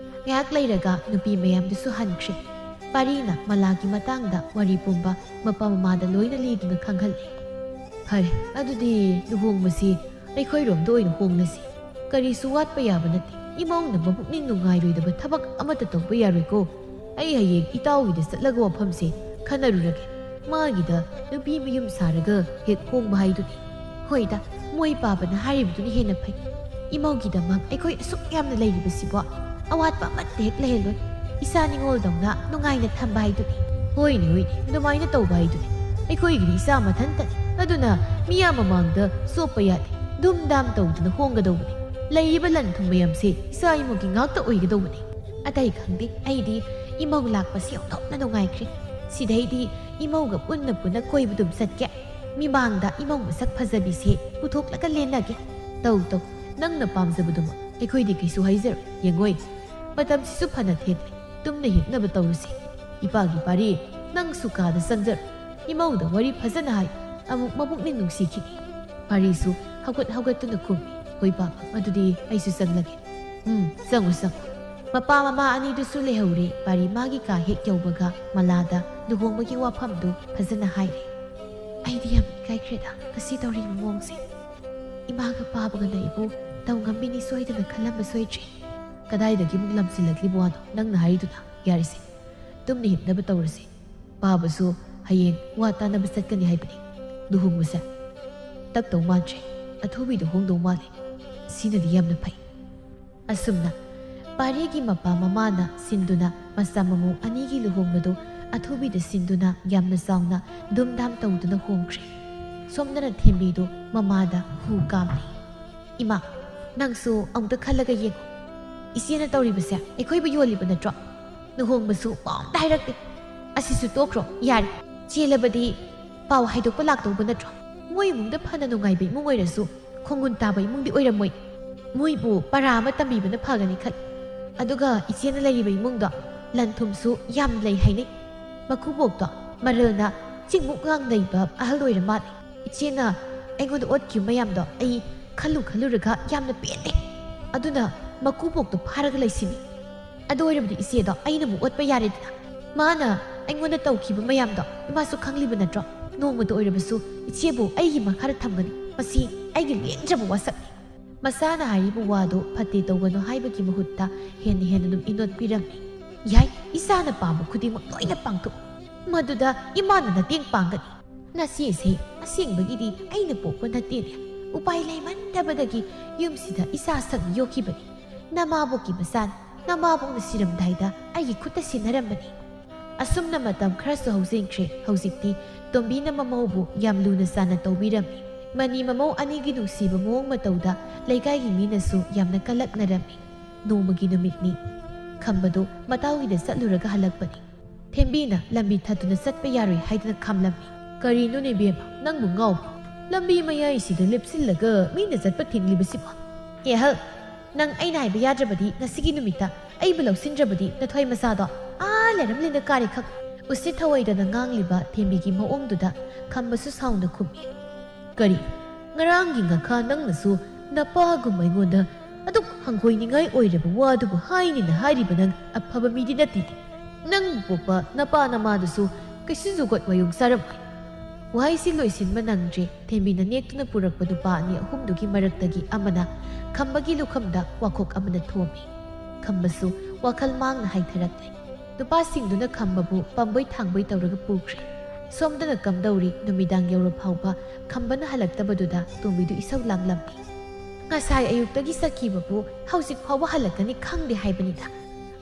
ꯉꯥꯏꯍꯥꯛ ꯂꯩꯔꯒ ꯅꯨꯄꯤ ꯃꯌꯥꯝꯗꯨꯁꯨ ꯍꯟꯈ꯭ꯔꯦ꯫ ꯄꯥꯔꯤꯅ ꯃꯂꯥꯒꯤ ꯃꯇꯥꯡꯗ ꯋꯥꯔꯤ ꯄꯨꯝꯕ ꯃꯄꯥ ꯃꯃꯥꯗ ꯂꯣꯏꯅ ꯂꯤꯗꯨꯅ ꯈꯪꯍꯜꯂꯦ꯫ "ꯐꯔꯦ, ꯑꯗꯨꯗꯤ ꯂꯨꯍꯣꯡꯕꯁꯤ ꯑꯩꯈꯣꯏꯔꯣꯝꯗ ꯑꯣꯏꯅ ꯍꯣꯡꯂꯁꯤ꯫ ꯀꯔꯤꯁꯨ ꯋꯥꯠꯄ ꯌꯥꯕ ꯅꯠꯇꯦ꯫ ꯏꯃꯧꯅ ꯃꯄꯨꯛꯅꯤꯡ ꯅꯨꯡꯉꯥꯏꯔꯣꯏꯗꯕ ꯊꯕꯛ ꯑꯃꯠꯇ ꯇꯧꯕ ꯌꯥꯔꯣꯏꯀꯣ꯫ ꯑꯩ ꯍꯌꯦꯡ ꯏꯇꯥꯎꯒꯤꯗ ꯆꯠꯂꯒ ꯋꯥꯐꯝꯁꯦ ꯈꯟꯅꯔꯨꯔꯒꯦ꯫ ꯃꯥꯒꯤꯗ ꯅꯨꯄꯤ ꯃꯌꯨꯝ ꯁꯥꯔꯒ ꯍꯦꯛ ꯍꯣꯡꯕ ꯍꯥꯏꯗꯨꯅꯤ꯫ ꯍꯣꯏꯗ, ꯃꯣꯏ ꯄꯥꯕꯅ ꯍꯥꯏꯔꯤꯕꯗꯨꯅ ꯍꯦꯟꯅ ꯐꯩ꯫ ꯏꯃꯧꯒꯤꯗꯃꯛ ꯑꯩꯈꯣꯏ ꯑꯁꯨꯛ ꯌꯥꯝꯅ ꯂꯩꯔꯤꯕꯁꯤꯕꯣ, ꯑꯋꯥꯠꯄ ꯑꯃꯠꯇ ꯍꯦꯛ ꯂꯩꯍꯜꯂꯣꯏ꯫ ꯏꯆꯥ ꯅꯤꯉꯣꯜꯗꯧꯅ ꯅꯨꯡꯉꯥꯏꯅ ꯊꯝꯕ ꯍꯥꯏꯗꯨꯅꯤ꯫ ꯍꯣꯏꯅꯦ, ꯍꯣꯏꯅꯦ, ꯑꯗꯨꯃꯥꯏꯅ ꯇꯧꯕ ꯍꯥꯏꯗꯨꯅꯤ꯫ ꯑꯩꯈꯣꯏꯒꯤꯗꯤ ꯏꯆꯥ ꯃꯊꯟꯇꯅꯤ꯫ ꯑꯗꯨꯅ ꯃꯤꯌꯥꯝ ꯃꯃꯥꯡꯗ ꯆꯣꯞꯄ ꯌꯥꯗꯦ꯫ ꯗꯨꯝ ꯗꯥꯝ ꯇꯧꯗꯨꯅ ꯍꯣꯡꯒꯗꯧꯕꯅꯤ꯫ ꯂꯩꯔꯤꯕ ꯂꯟ ꯊꯨꯝ ꯃꯌꯥꯝꯁꯦ ꯏꯆꯥ ꯏꯃꯧꯒꯤ ꯉꯥꯛꯇ ꯑꯣꯏꯒꯗꯧꯕꯅꯤ꯫ ꯑꯇꯩ ꯈꯪꯗꯦ, ꯑꯩꯗꯤ ꯏꯃꯧ ꯂꯥꯛꯄꯁꯦ ꯑꯣꯟꯊꯣꯛꯅ ꯅꯨꯡꯉꯥꯏꯈ꯭ꯔꯦ꯫ ꯁꯤꯗꯩꯗꯤ ꯏꯃꯧꯒ ꯄꯨꯟꯅ ꯄꯨꯟꯅ ꯀꯣꯏꯕ ꯑꯗꯨꯝ ꯆꯠꯀꯦ꯫ ꯃꯤꯃꯥꯡꯗ ꯏꯃꯧ ꯃꯁꯛ ꯐꯖꯕꯤꯁꯦ ꯄꯨꯊꯣꯛꯂꯒ ꯂꯦꯟꯅꯒꯦ꯫ ꯇꯧ, ꯇꯧ, ꯅꯪꯅ ꯄꯥꯝꯖꯕꯗꯨꯃꯛ꯫ ꯑꯩꯈꯣꯏꯗꯤ ꯀꯩꯁꯨ ꯍꯥꯏꯖꯔꯣꯏ꯫ ꯌꯦꯡꯉꯣꯏ, ꯃꯇꯝꯁꯤꯁꯨ ꯐꯅ ꯊꯦꯡꯂꯦ꯫ ꯇꯨꯝꯅ ꯍꯤꯞꯅꯕ ꯇꯧꯔꯁꯤ꯫ ꯏꯄꯥꯒꯤ ꯄꯥꯔꯤ, ꯅꯪꯁꯨ ꯀꯥꯗ ꯆꯪꯖꯔꯣ꯫ ꯏꯃꯧꯗ ꯋꯥꯔꯤ ꯐꯖꯅ ꯍꯥꯏ꯫ ꯑꯃꯨꯛ ꯃꯕꯨꯛꯅꯤꯡ ꯅꯨꯡꯁꯤꯈꯤꯅꯤ꯫ ꯄꯥꯔꯤꯁꯨ ꯍꯧꯒꯠ ꯍꯧꯒꯠꯇꯨꯅ ꯈꯨꯝꯃꯤ, "ꯍꯣꯏ ꯄꯥꯕ, ꯃꯗꯨꯗꯤ ꯑꯩꯁꯨ ꯆꯪꯂꯒꯦ꯫ ꯎꯝ, ꯆꯪꯉꯨ ꯆꯪꯉꯨ"꯫ ꯃꯄꯥ ꯃꯃꯥ ꯑꯅꯤꯗꯨꯁꯨ ꯂꯩꯍꯧꯔꯦ ꯄꯥꯔꯤ ꯃꯥꯒꯤ ꯀꯥ ꯍꯦꯛ ꯌꯧꯕꯒ ꯃꯂꯥꯗ ꯂꯨꯍꯣꯡꯕꯒꯤ ꯋꯥꯐꯝꯗꯨ ꯐꯖꯅ ꯍꯥꯏꯔꯦ꯫ "ꯑꯩꯗꯤ ꯌꯥꯝ ꯏꯀꯥꯏꯈ꯭ꯔꯦꯗ ꯉꯁꯤ ꯇꯧꯔꯤꯕ ꯃꯑꯣꯡꯁꯦ꯫ ꯏꯃꯥꯒ ꯄꯥꯕꯒꯅ ꯑꯩꯕꯨ ꯇꯧ ꯉꯝꯕꯤꯅꯤ ꯁꯣꯏꯗꯅ ꯈꯜꯂꯝꯕ ꯁꯣꯏꯗ꯭ꯔꯦ꯫ ꯀꯗꯥꯏꯗꯒꯤ ꯑꯃꯨꯛ ꯂꯝꯁꯤꯜꯂꯛꯂꯤꯕ ꯋꯥꯅꯣ ꯅꯪꯅ ꯍꯥꯏꯔꯤꯗꯨꯅ? ꯌꯥꯔꯤꯁꯦ, ꯇꯨꯝꯅ ꯍꯤꯞꯅꯕ ꯇꯧꯔꯁꯤ꯫ ꯄꯥꯕꯁꯨ ꯍꯌꯦꯡ ꯋꯥ ꯇꯥꯅꯕ ꯆꯠꯀꯅꯤ ꯍꯥꯏꯕꯅꯤ꯫ ꯂꯨꯍꯣꯡꯕꯁꯦ ꯇꯞꯇꯧ ꯃꯥꯟꯗ꯭ꯔꯦ, ꯑꯊꯨꯕꯤꯗ ꯍꯣꯡꯗꯧ ꯃꯥꯜꯂꯦ꯫ ꯁꯤꯅꯗꯤ ꯌꯥꯝꯅ ꯐꯩ"꯫ ꯑꯁꯨꯝꯅ ꯄꯥꯔꯤꯒꯤ ꯃꯄꯥ ꯃꯃꯥꯅ ꯁꯤꯟꯗꯨꯅ ꯃꯆꯥ ꯃꯃꯧ ꯑꯅꯤꯒꯤ ꯂꯨꯍꯣꯡꯕꯗꯨ ꯑꯊꯨꯕꯤꯗ ꯁꯤꯟꯗꯨꯅ ꯌꯥꯝꯅ ꯆꯥꯎꯅ ꯙꯨꯝꯙꯥꯝ ꯇꯧꯗꯨꯅ ꯍꯣꯡꯈ꯭ꯔꯦ꯫ ꯁꯣꯝꯗꯅ ꯊꯦꯝꯕꯤꯗꯨ ꯃꯃꯥꯗ ꯍꯨ ꯀꯥꯝꯂꯤ꯫ "ꯏꯃꯥ, ꯅꯪꯁꯨ ꯑꯃꯨꯛꯇ ꯈꯜꯂꯒ ꯌꯦꯡꯉꯨ꯫ ꯏꯆꯦꯅ ꯇꯧꯔꯤꯕꯁꯦ ꯑꯩꯈꯣꯏꯕꯨ ꯌꯣꯜꯂꯤꯕ ꯅꯠꯇ꯭ꯔꯣ? ꯂꯨꯍꯣꯡꯕꯁꯨ ꯄꯥꯎ ꯑꯝꯇ ꯍꯥꯏꯔꯛꯇꯦ꯫ ꯑꯁꯤꯁꯨ ꯇꯣꯛꯈ꯭ꯔꯣ, ꯌꯥꯔꯦ꯫ ꯆꯦꯜꯂꯕꯗꯤ ꯄꯥꯎ ꯍꯥꯏꯗꯣꯛꯄ ꯂꯥꯛꯇꯧꯕ ꯅꯠꯇ꯭ꯔꯣ? ꯃꯣꯏ ꯏꯃꯨꯡꯗ ꯐꯅ ꯅꯨꯡꯉꯥꯏꯕ ꯏꯃꯨꯡ ꯑꯣꯏꯔꯁꯨ ꯈꯣꯡꯒꯨꯟ ꯇꯥꯕ ꯏꯃꯨꯡꯗꯤ ꯑꯣꯏꯔꯝꯃꯣꯏ꯫ ꯃꯣꯏꯕꯨ ꯄꯔꯥ ꯑꯃ ꯇꯝꯕꯤꯕꯅ ꯐꯒꯅꯤ ꯈꯜꯂꯤ꯫ ꯑꯗꯨꯒ ꯏꯆꯦꯅ ꯂꯩꯔꯤꯕ ꯏꯃꯨꯡꯗꯣ ꯂꯟ ꯊꯨꯝꯁꯨ ꯌꯥꯝ ꯂꯩ ꯍꯥꯏꯅꯩ꯫ ꯃꯀꯨꯕꯣꯛꯇꯣ ꯃꯔꯜꯅ ꯆꯤꯡꯃꯨꯛ ꯉꯥꯡ ꯂꯩꯕ ꯑꯍꯜ ꯑꯣꯏꯔ ꯃꯥꯜꯂꯦ꯫ ꯏꯆꯦꯅ ꯑꯩꯉꯣꯟꯗ ꯑꯣꯠꯈꯤꯕ ꯃꯌꯥꯝꯗꯣ ꯑꯩ ꯈꯜꯂꯨ ꯈꯜꯂꯨꯔꯒ ꯌꯥꯝꯅ ꯄꯦꯟꯗꯦ꯫ ꯑꯗꯨꯅ ꯃꯀꯨꯕꯣꯛꯇꯣ ꯐꯥꯔꯒ ꯂꯩꯁꯤꯅꯤ꯫ ꯑꯗꯨ ꯑꯣꯏꯔꯕꯗꯤ ꯏꯆꯦꯗꯣ ꯑꯩꯅ ꯑꯃꯨꯛ ꯑꯣꯠꯄ ꯌꯥꯔꯦꯗꯅ꯫ ꯃꯥꯅ ꯑꯩꯉꯣꯟꯗ ꯇꯧꯈꯤꯕ ꯃꯌꯥꯝꯗꯣ ꯏꯃꯥꯁꯨ ꯈꯪꯂꯤꯕ ꯅꯠꯇ꯭ꯔꯣ? ꯅꯣꯡꯃꯇ ꯑꯣꯏꯔꯕꯁꯨ ꯏꯆꯦꯕꯨ ꯑꯩꯒꯤ ꯃꯈꯥꯗ ꯊꯝꯒꯅꯤ꯫ ꯃꯁꯤ ꯑꯩꯒꯤ ꯂꯦꯡꯗ꯭ꯔꯕ ꯋꯥꯁꯛꯅꯤ"꯫ ꯃꯆꯥꯅ ꯍꯥꯏꯔꯤꯕ ꯋꯥꯗꯨ ꯐꯠꯇꯦ ꯇꯧꯒꯅꯨ ꯍꯥꯏꯕꯒꯤ ꯃꯍꯨꯠꯇ ꯍꯦꯟꯅ ꯍꯦꯟꯅ ꯑꯗꯨꯝ ꯏꯅꯣꯠꯄꯤꯔꯝꯃꯤ꯫ "ꯌꯥꯏ, ꯏꯆꯥꯅ ꯄꯥꯝꯕ ꯈꯨꯗꯤꯡꯃꯛ ꯂꯣꯏꯅ ꯄꯥꯡꯊꯣꯛꯎ꯫ ꯃꯗꯨꯗ ꯏꯃꯥꯅ ꯃꯇꯦꯡ ꯄꯥꯡꯒꯅꯤ꯫ ꯅꯆꯦꯁꯦ ꯑꯁꯦꯡꯕꯒꯤꯗꯤ ꯑꯩꯅ ꯄꯣꯛꯄ ꯅꯠꯇꯦꯅꯦ꯫ ꯎꯄꯥꯏ ꯂꯩꯃꯟꯗꯕꯗꯒꯤ ꯌꯨꯝꯁꯤꯗ ꯏꯆꯥ ꯁꯛꯅ ꯌꯣꯛꯈꯤꯕꯅꯤ꯫ ꯅꯃꯥꯕꯣꯛꯀꯤ ꯃꯆꯥꯅꯤ꯫ ꯅꯃꯥꯕꯣꯛꯅ ꯁꯤꯔꯝꯗꯥꯏꯗ ꯑꯩꯒꯤ ꯈꯨꯠꯇ ꯁꯤꯟꯅꯔꯝꯕꯅꯤ"꯫ ꯑꯁꯨꯝꯅ ꯃꯇꯝ ꯈꯔꯁꯨ ꯍꯧꯖꯤꯟꯈ꯭ꯔꯦ꯫ ꯍꯧꯖꯤꯛꯇꯤ ꯇꯣꯝꯕꯤꯅ ꯃꯃꯧꯕꯨ ꯌꯥꯝ ꯂꯨꯅ ꯆꯥꯟꯅ ꯇꯧꯕꯤꯔꯝꯃꯤ꯫ ꯃꯅꯤ ꯃꯃꯧ ꯑꯅꯤꯒꯤ ꯅꯨꯡꯁꯤꯕ ꯃꯑꯣꯡ ꯃꯇꯧꯗ ꯂꯩꯀꯥꯏꯒꯤ ꯃꯤꯅꯁꯨ ꯌꯥꯝꯅ ꯀꯜꯂꯛꯅꯔꯝꯃꯤ꯫ ꯅꯣꯡꯃꯒꯤ ꯅꯨꯃꯤꯠꯅꯤ꯫ ꯈꯝꯕꯗꯨ ꯃꯇꯥꯎꯒꯤꯗ ꯆꯠꯂꯨꯔꯒ ꯍꯜꯂꯛꯄꯅꯤ꯫ ꯊꯦꯝꯕꯤꯅ ꯂꯝꯕꯤ ꯊꯠꯇꯨꯅ ꯆꯠꯄ ꯌꯥꯔꯣꯏ ꯍꯥꯏꯗꯨꯅ ꯈꯥꯝꯂꯝꯃꯤ꯫ "ꯀꯔꯤꯅꯣꯅꯦ ꯏꯕꯦꯝꯃ, ꯅꯪꯕꯨ ꯉꯥꯎꯕ꯭ꯔꯣ? ꯂꯝꯕꯤ ꯃꯌꯥꯏꯁꯤꯗ ꯂꯦꯞꯁꯤꯜꯂꯒ ꯃꯤꯅ ꯆꯠꯄ ꯊꯤꯡꯂꯤꯕꯁꯤꯕꯨ?" "ꯑꯦ ꯑꯍꯜ, ꯅꯪ ꯑꯩꯅ ꯍꯥꯏꯕ ꯌꯥꯗ꯭ꯔꯕꯗꯤ ꯉꯁꯤꯒꯤ ꯅꯨꯃꯤꯠꯇ ꯑꯩꯕꯨ ꯂꯧꯁꯤꯟꯗ꯭ꯔꯕꯗꯤ ꯅꯊꯣꯏ ꯃꯆꯥꯗꯣ ꯑꯥ ꯂꯩꯔꯝꯂꯦꯅ ꯀꯥꯔꯦ ꯈꯪ꯫ ꯎꯁꯤꯠ ꯊꯑꯣꯏꯗꯅ ꯉꯥꯡꯂꯤꯕ ꯊꯦꯝꯕꯤꯒꯤ ꯃꯑꯣꯡꯗꯨꯗ ꯈꯝꯕꯁꯨ ꯁꯥꯎꯅ ꯈꯨꯝꯃꯤ꯫ "ꯀꯔꯤ? ꯉꯔꯥꯡꯒꯤ ꯉꯥꯈꯥ ꯅꯪꯅꯁꯨ ꯅꯄꯥꯒꯨꯝꯕ ꯑꯩꯉꯣꯟꯗ ꯑꯗꯨꯛ ꯍꯪꯒꯣꯏꯅꯤꯡꯉꯥꯏ ꯑꯣꯏꯔꯕ ꯋꯥꯗꯨꯕꯨ ꯍꯥꯏꯅꯤꯅ ꯍꯥꯏꯔꯤꯕ ꯅꯪ ꯑꯐꯕ ꯃꯤꯗꯤ ꯅꯠꯇꯦ꯫ ꯅꯪꯕꯨ ꯄꯣꯛꯄ ꯅꯄꯥ ꯅꯃꯥꯗꯨꯁꯨ ꯀꯩꯁꯨ ꯖꯨꯒꯣꯠ ꯋꯥꯌꯣꯡ ꯆꯥꯔꯝꯃꯣꯏ꯫" ꯋꯥꯍꯩꯁꯤ ꯂꯣꯏꯁꯤꯟꯕ ꯅꯪꯗ꯭ꯔꯦ꯫ ꯊꯦꯝꯕꯤꯅ ꯅꯦꯛꯇꯨꯅ ꯄꯨꯔꯛꯄ ꯅꯨꯄꯥ ꯑꯅꯤ ꯑꯍꯨꯝꯗꯨꯒꯤ ꯃꯔꯛꯇꯒꯤ ꯑꯃꯅ ꯈꯝꯕꯒꯤ ꯂꯨꯈꯝꯗ ꯋꯥꯈꯣꯛ ꯑꯃꯅ ꯊꯣꯝꯃꯤ꯫ ꯈꯝꯕꯁꯨ ꯋꯥꯈꯜ ꯃꯥꯡꯅ ꯍꯥꯏꯊꯔꯛꯂꯦ꯫ ꯅꯨꯄꯥꯁꯤꯡꯗꯨꯅ ꯈꯝꯕꯕꯨ ꯄꯥꯝꯕꯩ ꯊꯥꯡꯕꯩ ꯇꯧꯔꯒ ꯄꯨꯈ꯭ꯔꯦ꯫ ꯁꯣꯝꯗꯅ ꯀꯝꯗꯧꯔꯤ? ꯅꯨꯃꯤꯗꯥꯡ ꯌꯧꯔ ꯐꯥꯎꯕ ꯈꯝꯕꯅ ꯍꯜꯂꯛꯇꯕꯗꯨꯗ ꯇꯣꯝꯕꯤꯗꯨ ꯏꯁꯧ ꯂꯥꯡꯂꯝꯃꯤ꯫ "ꯉꯁꯥꯏ ꯑꯌꯨꯛꯇꯒꯤ ꯆꯠꯈꯤꯕꯕꯨ ꯍꯧꯖꯤꯛ ꯐꯥꯎꯕ ꯍꯜꯂꯛꯀꯅꯤ ꯈꯪꯗꯦ ꯍꯥꯏꯕꯅꯤꯗ꯫"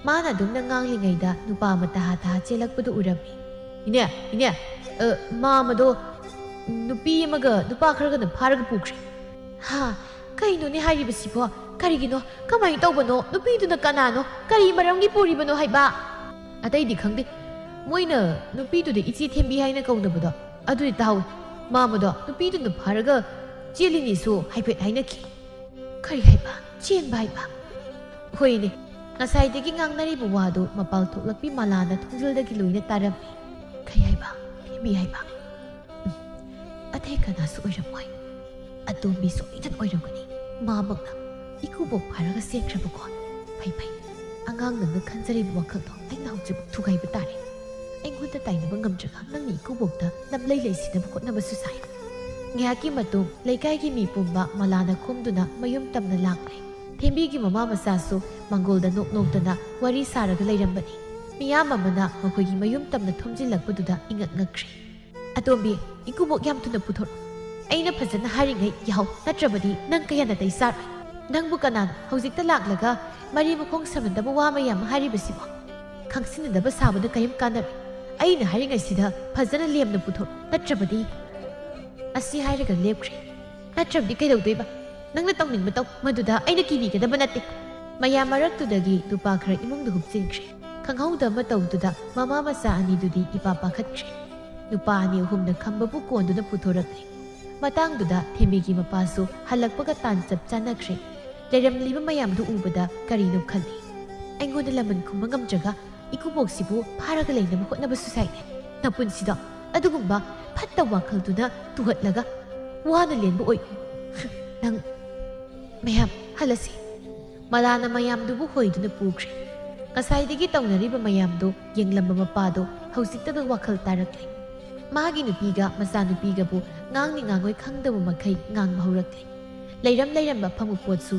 ꯃꯥꯅ ꯑꯗꯨꯝꯅ ꯉꯥꯡꯂꯤꯉꯩꯗ ꯅꯨꯄꯥ ꯑꯃ ꯇꯍꯥ ꯇꯍꯥ ꯆꯦꯜꯂꯛꯄꯗꯨ ꯎꯔꯝꯃꯤ꯫ "ꯏꯅꯦ, ꯏꯅꯦ, ꯑ, ꯃꯥꯃꯗꯣ ꯅꯨꯄꯤ ꯑꯃꯒ ꯅꯨꯄꯥ ꯈꯔꯒꯅ ꯐꯥꯔꯒ ꯄꯨꯈ꯭ꯔꯦ꯫" "ꯍꯥ? ꯀꯩꯅꯣꯅꯦ ꯍꯥꯏꯔꯤꯕꯁꯤꯕꯣ? ꯀꯔꯤꯒꯤꯅꯣ? ꯀꯃꯥꯏꯅ ꯇꯧꯕꯅꯣ? ꯅꯨꯄꯤꯗꯨꯅ ꯀꯅꯥꯅꯣ? ꯀꯔꯤ ꯃꯔꯝꯒꯤ ꯄꯨꯔꯤꯕꯅꯣ ꯍꯥꯏꯕ?" "ꯑꯇꯩꯗꯤ ꯈꯪꯗꯦ꯫ ꯃꯣꯏꯅ ꯅꯨꯄꯤꯗꯨꯗ ꯏꯆꯦ ꯊꯦꯝꯕꯤ ꯍꯥꯏꯅ ꯀꯧꯅꯕꯗꯣ, ꯑꯗꯨꯗꯤ ꯇꯥꯍꯧꯏ꯫ ꯃꯥꯃꯗꯣ ꯅꯨꯄꯤꯗꯨꯅ ꯐꯥꯔꯒ ꯆꯦꯜꯂꯤꯅꯦꯁꯨ ꯍꯥꯏꯐꯦꯠ ꯍꯥꯏꯅꯈꯤ꯫" "ꯀꯔꯤ ꯍꯥꯏꯕ? ꯆꯦꯟꯕ ꯍꯥꯏꯕ?" "ꯍꯣꯏꯅꯦ, ꯉꯁꯥꯏꯗꯒꯤ ꯉꯥꯡꯅꯔꯤꯕ ꯋꯥꯗꯨ ꯃꯄꯥꯜ ꯊꯣꯛꯂꯛꯄꯤ ꯃꯂꯥꯅ ꯊꯣꯡꯖꯤꯜꯗꯒꯤ ꯂꯣꯏꯅ ꯇꯥꯔꯝꯃꯤ꯫" "ꯀꯔꯤ ꯍꯥꯏꯕ? ꯊꯦꯝꯕꯤ ꯍꯥꯏꯕ?" "ꯎꯝ, ꯑꯇꯩ ꯀꯅꯥꯁꯨ ꯑꯣꯏꯔꯝꯃꯣꯏ꯫ ꯑꯇꯣꯝꯕꯤ ꯁꯣꯏꯗꯅ ꯑꯣꯏꯔꯝꯒꯅꯤ꯫ ꯃꯥꯃꯛꯅ ꯏꯀꯨꯕꯣꯛ ꯐꯥꯔꯒ ꯆꯦꯟꯈ꯭ꯔꯕꯀꯣ꯫ ꯐꯩ, ꯐꯩ꯫ ꯑꯉꯥꯡ ꯅꯪꯅ ꯈꯟꯖꯔꯤꯕ ꯋꯥꯈꯜꯗꯣ ꯑꯩꯅ ꯍꯧꯖꯤꯛ ꯊꯨꯒꯥꯏꯕ ꯇꯥꯔꯦ꯫ ꯑꯩꯉꯣꯟꯗ ꯇꯥꯏꯅꯕ ꯉꯝꯗ꯭ꯔꯒ ꯅꯪꯅ ꯏꯀꯨꯕꯣꯛꯇ ꯂꯝꯂꯩ ꯂꯩꯁꯤꯟꯅꯕ ꯍꯣꯠꯅꯕꯁꯨ ꯁꯥꯏ꯫" ꯉꯥꯏꯍꯥꯛꯀꯤ ꯃꯇꯨꯡ ꯂꯩꯀꯥꯏꯒꯤ ꯃꯤ ꯄꯨꯝꯕ ꯃꯂꯥꯅ ꯈꯣꯝꯗꯨꯅ ꯃꯌꯨꯝ ꯇꯝꯅ ꯂꯥꯛꯂꯦ꯫ ꯊꯦꯝꯕꯤꯒꯤ ꯃꯃꯥ ꯃꯆꯥꯁꯨ ꯃꯪꯒꯣꯜꯗ ꯅꯣꯛ ꯅꯣꯛꯇꯅ ꯋꯥꯔꯤ ꯁꯥꯔꯒ ꯂꯩꯔꯝꯕꯅꯤ꯫ ꯃꯤꯌꯥꯝ ꯑꯃꯅ ꯃꯈꯣꯏꯒꯤ ꯃꯌꯨꯝ ꯇꯝꯅ ꯊꯣꯝꯖꯤꯜꯂꯛꯄꯗꯨꯗ ꯏꯉꯛ ꯉꯛꯈ꯭ꯔꯦ꯫ "ꯑꯇꯣꯝꯕꯤ, ꯏꯀꯨꯕꯣꯛ ꯌꯥꯝ ꯊꯨꯅ ꯄꯨꯊꯣꯔꯛꯎ꯫ ꯑꯩꯅ ꯐꯖꯅ ꯍꯥꯏꯔꯤꯉꯩ ꯌꯥꯍꯧ, ꯅꯠꯇ꯭ꯔꯕꯗꯤ ꯅꯪ ꯀꯌꯥ ꯅꯥꯇꯩ ꯆꯥꯔꯣꯏ꯫ ꯅꯪꯕꯨ ꯀꯅꯥꯅꯣ ꯍꯧꯖꯤꯛꯇ ꯂꯥꯛꯂꯒ ꯃꯔꯤ ꯃꯈꯣꯡ ꯁꯝꯅꯗꯕ ꯋꯥ ꯃꯌꯥꯝ ꯍꯥꯏꯔꯤꯕꯁꯤꯕꯣ? ꯈꯪꯁꯤꯟꯅꯗꯕ ꯁꯥꯕꯅ ꯀꯔꯤꯝ ꯀꯥꯟꯅꯔꯣꯏ꯫ ꯑꯩꯅ ꯍꯥꯏꯔꯤꯉꯩꯁꯤꯗ ꯐꯖꯅ ꯂꯦꯝꯅ ꯄꯨꯊꯣꯔꯛꯎ, ꯅꯠꯇ꯭ꯔꯕꯗꯤ꯫" ꯑꯁꯤ ꯍꯥꯏꯔꯒ ꯂꯦꯞꯈ꯭ꯔꯦ꯫ "ꯅꯠꯇ꯭ꯔꯕꯗꯤ ꯀꯩꯗꯧꯗꯣꯏꯕ? ꯅꯪꯅ ꯇꯧꯅꯤꯡꯕ ꯇꯧ, ꯃꯗꯨꯗ ꯑꯩꯅ ꯀꯤꯕꯤꯒꯗꯕ ꯅꯠꯇꯦ꯫" ꯃꯌꯥꯝ ꯃꯔꯛꯇꯨꯗꯒꯤ ꯅꯨꯄꯥ ꯈꯔ ꯏꯃꯨꯡꯗ ꯍꯨꯞꯆꯤꯟꯈ꯭ꯔꯦ꯫ ꯈꯪꯍꯧꯗ ꯃꯇꯧꯗꯨꯗ ꯃꯃꯥ ꯃꯆꯥ ꯑꯅꯤꯗꯨꯗꯤ ꯏꯄꯥ ꯄꯥꯈꯠꯈ꯭ꯔꯦ꯫ ꯅꯨꯄꯥ ꯑꯅꯤ ꯑꯍꯨꯝꯅ ꯈꯝꯕꯕꯨ ꯀꯣꯟꯗꯨꯅ ꯄꯨꯊꯣꯔꯛꯂꯦ꯫ ꯃꯇꯥꯡꯗꯨꯗ ꯊꯦꯝꯕꯤꯒꯤ ꯃꯄꯥꯁꯨ ꯍꯜꯂꯛꯄꯒ ꯇꯥꯟ ꯆꯞ ꯆꯥꯅꯈ꯭ꯔꯦ꯫ ꯂꯩꯔꯝꯂꯤꯕ ꯃꯌꯥꯝꯗꯨ ꯎꯕꯗ ꯀꯔꯤꯅꯣ ꯈꯜꯂꯤ꯫ "ꯑꯩꯉꯣꯟꯗ ꯂꯃꯟ ꯈꯨꯝꯕ ꯉꯝꯗ꯭ꯔꯒ ꯏꯀꯨꯕꯣꯛꯁꯤꯕꯨ ꯐꯥꯔꯒ ꯂꯩꯅꯕ ꯍꯣꯠꯅꯕꯁꯨ ꯁꯥꯏꯅꯦ꯫ ꯅꯄꯨꯟꯁꯤꯗꯣ ꯑꯗꯨꯒꯨꯝꯕ ꯐꯠꯇ ꯋꯥꯈꯜꯗꯨꯅ ꯇꯨꯍꯠꯂꯒ ꯋꯥꯅ ꯂꯦꯟꯕ ꯑꯣꯏ꯫ ꯅꯪ ꯃꯌꯥꯝ ꯍꯜꯂꯁꯤ꯫ ꯃꯂꯥꯅ ꯃꯌꯥꯝꯗꯨꯕꯨ ꯍꯣꯏꯗꯨꯅ ꯄꯨꯈ꯭ꯔꯦ꯫ ꯉꯁꯥꯏꯗꯒꯤ ꯇꯧꯅꯔꯤꯕ ꯃꯌꯥꯝꯗꯨ ꯌꯦꯡꯂꯝꯕ ꯃꯄꯥꯗꯣ ꯍꯧꯖꯤꯛꯇꯗ ꯋꯥꯈꯜ ꯇꯥꯔꯛꯂꯦ꯫ ꯃꯥꯒꯤ ꯅꯨꯄꯤꯒ ꯃꯆꯥꯅꯨꯄꯤꯒꯕꯨ ꯉꯥꯡꯅꯤ ꯉꯥꯡꯉꯣꯏ ꯈꯪꯗꯕ ꯃꯈꯩ ꯉꯥꯡꯕ ꯍꯧꯔꯛꯂꯦ꯫ ꯂꯩꯔꯝ ꯂꯩꯔꯝꯕ ꯐꯪꯕ ꯄꯣꯠꯁꯨ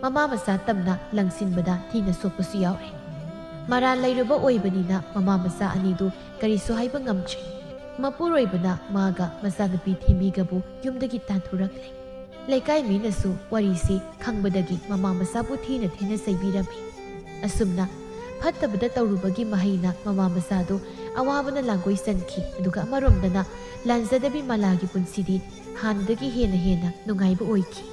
ꯃꯃꯥ ꯃꯆꯥ ꯇꯝꯅ ꯂꯪꯁꯤꯟꯕꯗ ꯊꯤꯅ ꯁꯣꯛꯄꯁꯨ ꯌꯥꯎꯔꯦ꯫ ꯃꯔꯥꯜ ꯂꯩꯔꯨꯕ ꯑꯣꯏꯕꯅꯤꯅ ꯃꯃꯥ ꯃꯆꯥ ꯑꯅꯤꯗꯨ ꯀꯔꯤꯁꯨ ꯍꯥꯏꯕ ꯉꯝꯗ꯭ꯔꯦ꯫ ꯃꯄꯨꯔꯣꯏꯕꯅ ꯃꯥꯒ ꯃꯆꯥꯅꯨꯄꯤ ꯊꯦꯝꯕꯤꯒꯕꯨ ꯌꯨꯝꯗꯒꯤ ꯇꯥꯟꯊꯣꯔꯛꯂꯦ꯫ ꯂꯩꯀꯥꯏ ꯃꯤꯅꯁꯨ ꯋꯥꯔꯤꯁꯤ ꯈꯪꯕꯗꯒꯤ ꯃꯃꯥ ꯃꯆꯥꯕꯨ ꯊꯤꯅ ꯊꯤꯅ ꯆꯩꯕꯤꯔꯝꯃꯤ꯫ ꯑꯁꯨꯝꯅ ꯐꯠꯇꯕꯗ ꯇꯧꯔꯨꯕꯒꯤ ꯃꯍꯩꯅ ꯃꯃꯥ ꯃꯆꯥꯗꯨ ꯑꯋꯥꯕꯅ ꯂꯥꯡꯒꯣꯏ ꯆꯟꯈꯤ꯫ ꯑꯗꯨꯒ ꯑꯃꯔꯣꯝꯗꯅ ꯂꯥꯟꯖꯗꯕꯤ ꯃꯂꯥꯒꯤ ꯄꯨꯟꯁꯤꯗꯤ ꯍꯥꯟꯅꯗꯒꯤ ꯍꯦꯟꯅ ꯍꯦꯟꯅ ꯅꯨꯡꯉꯥꯏꯕ ꯑꯣꯏꯈꯤ꯫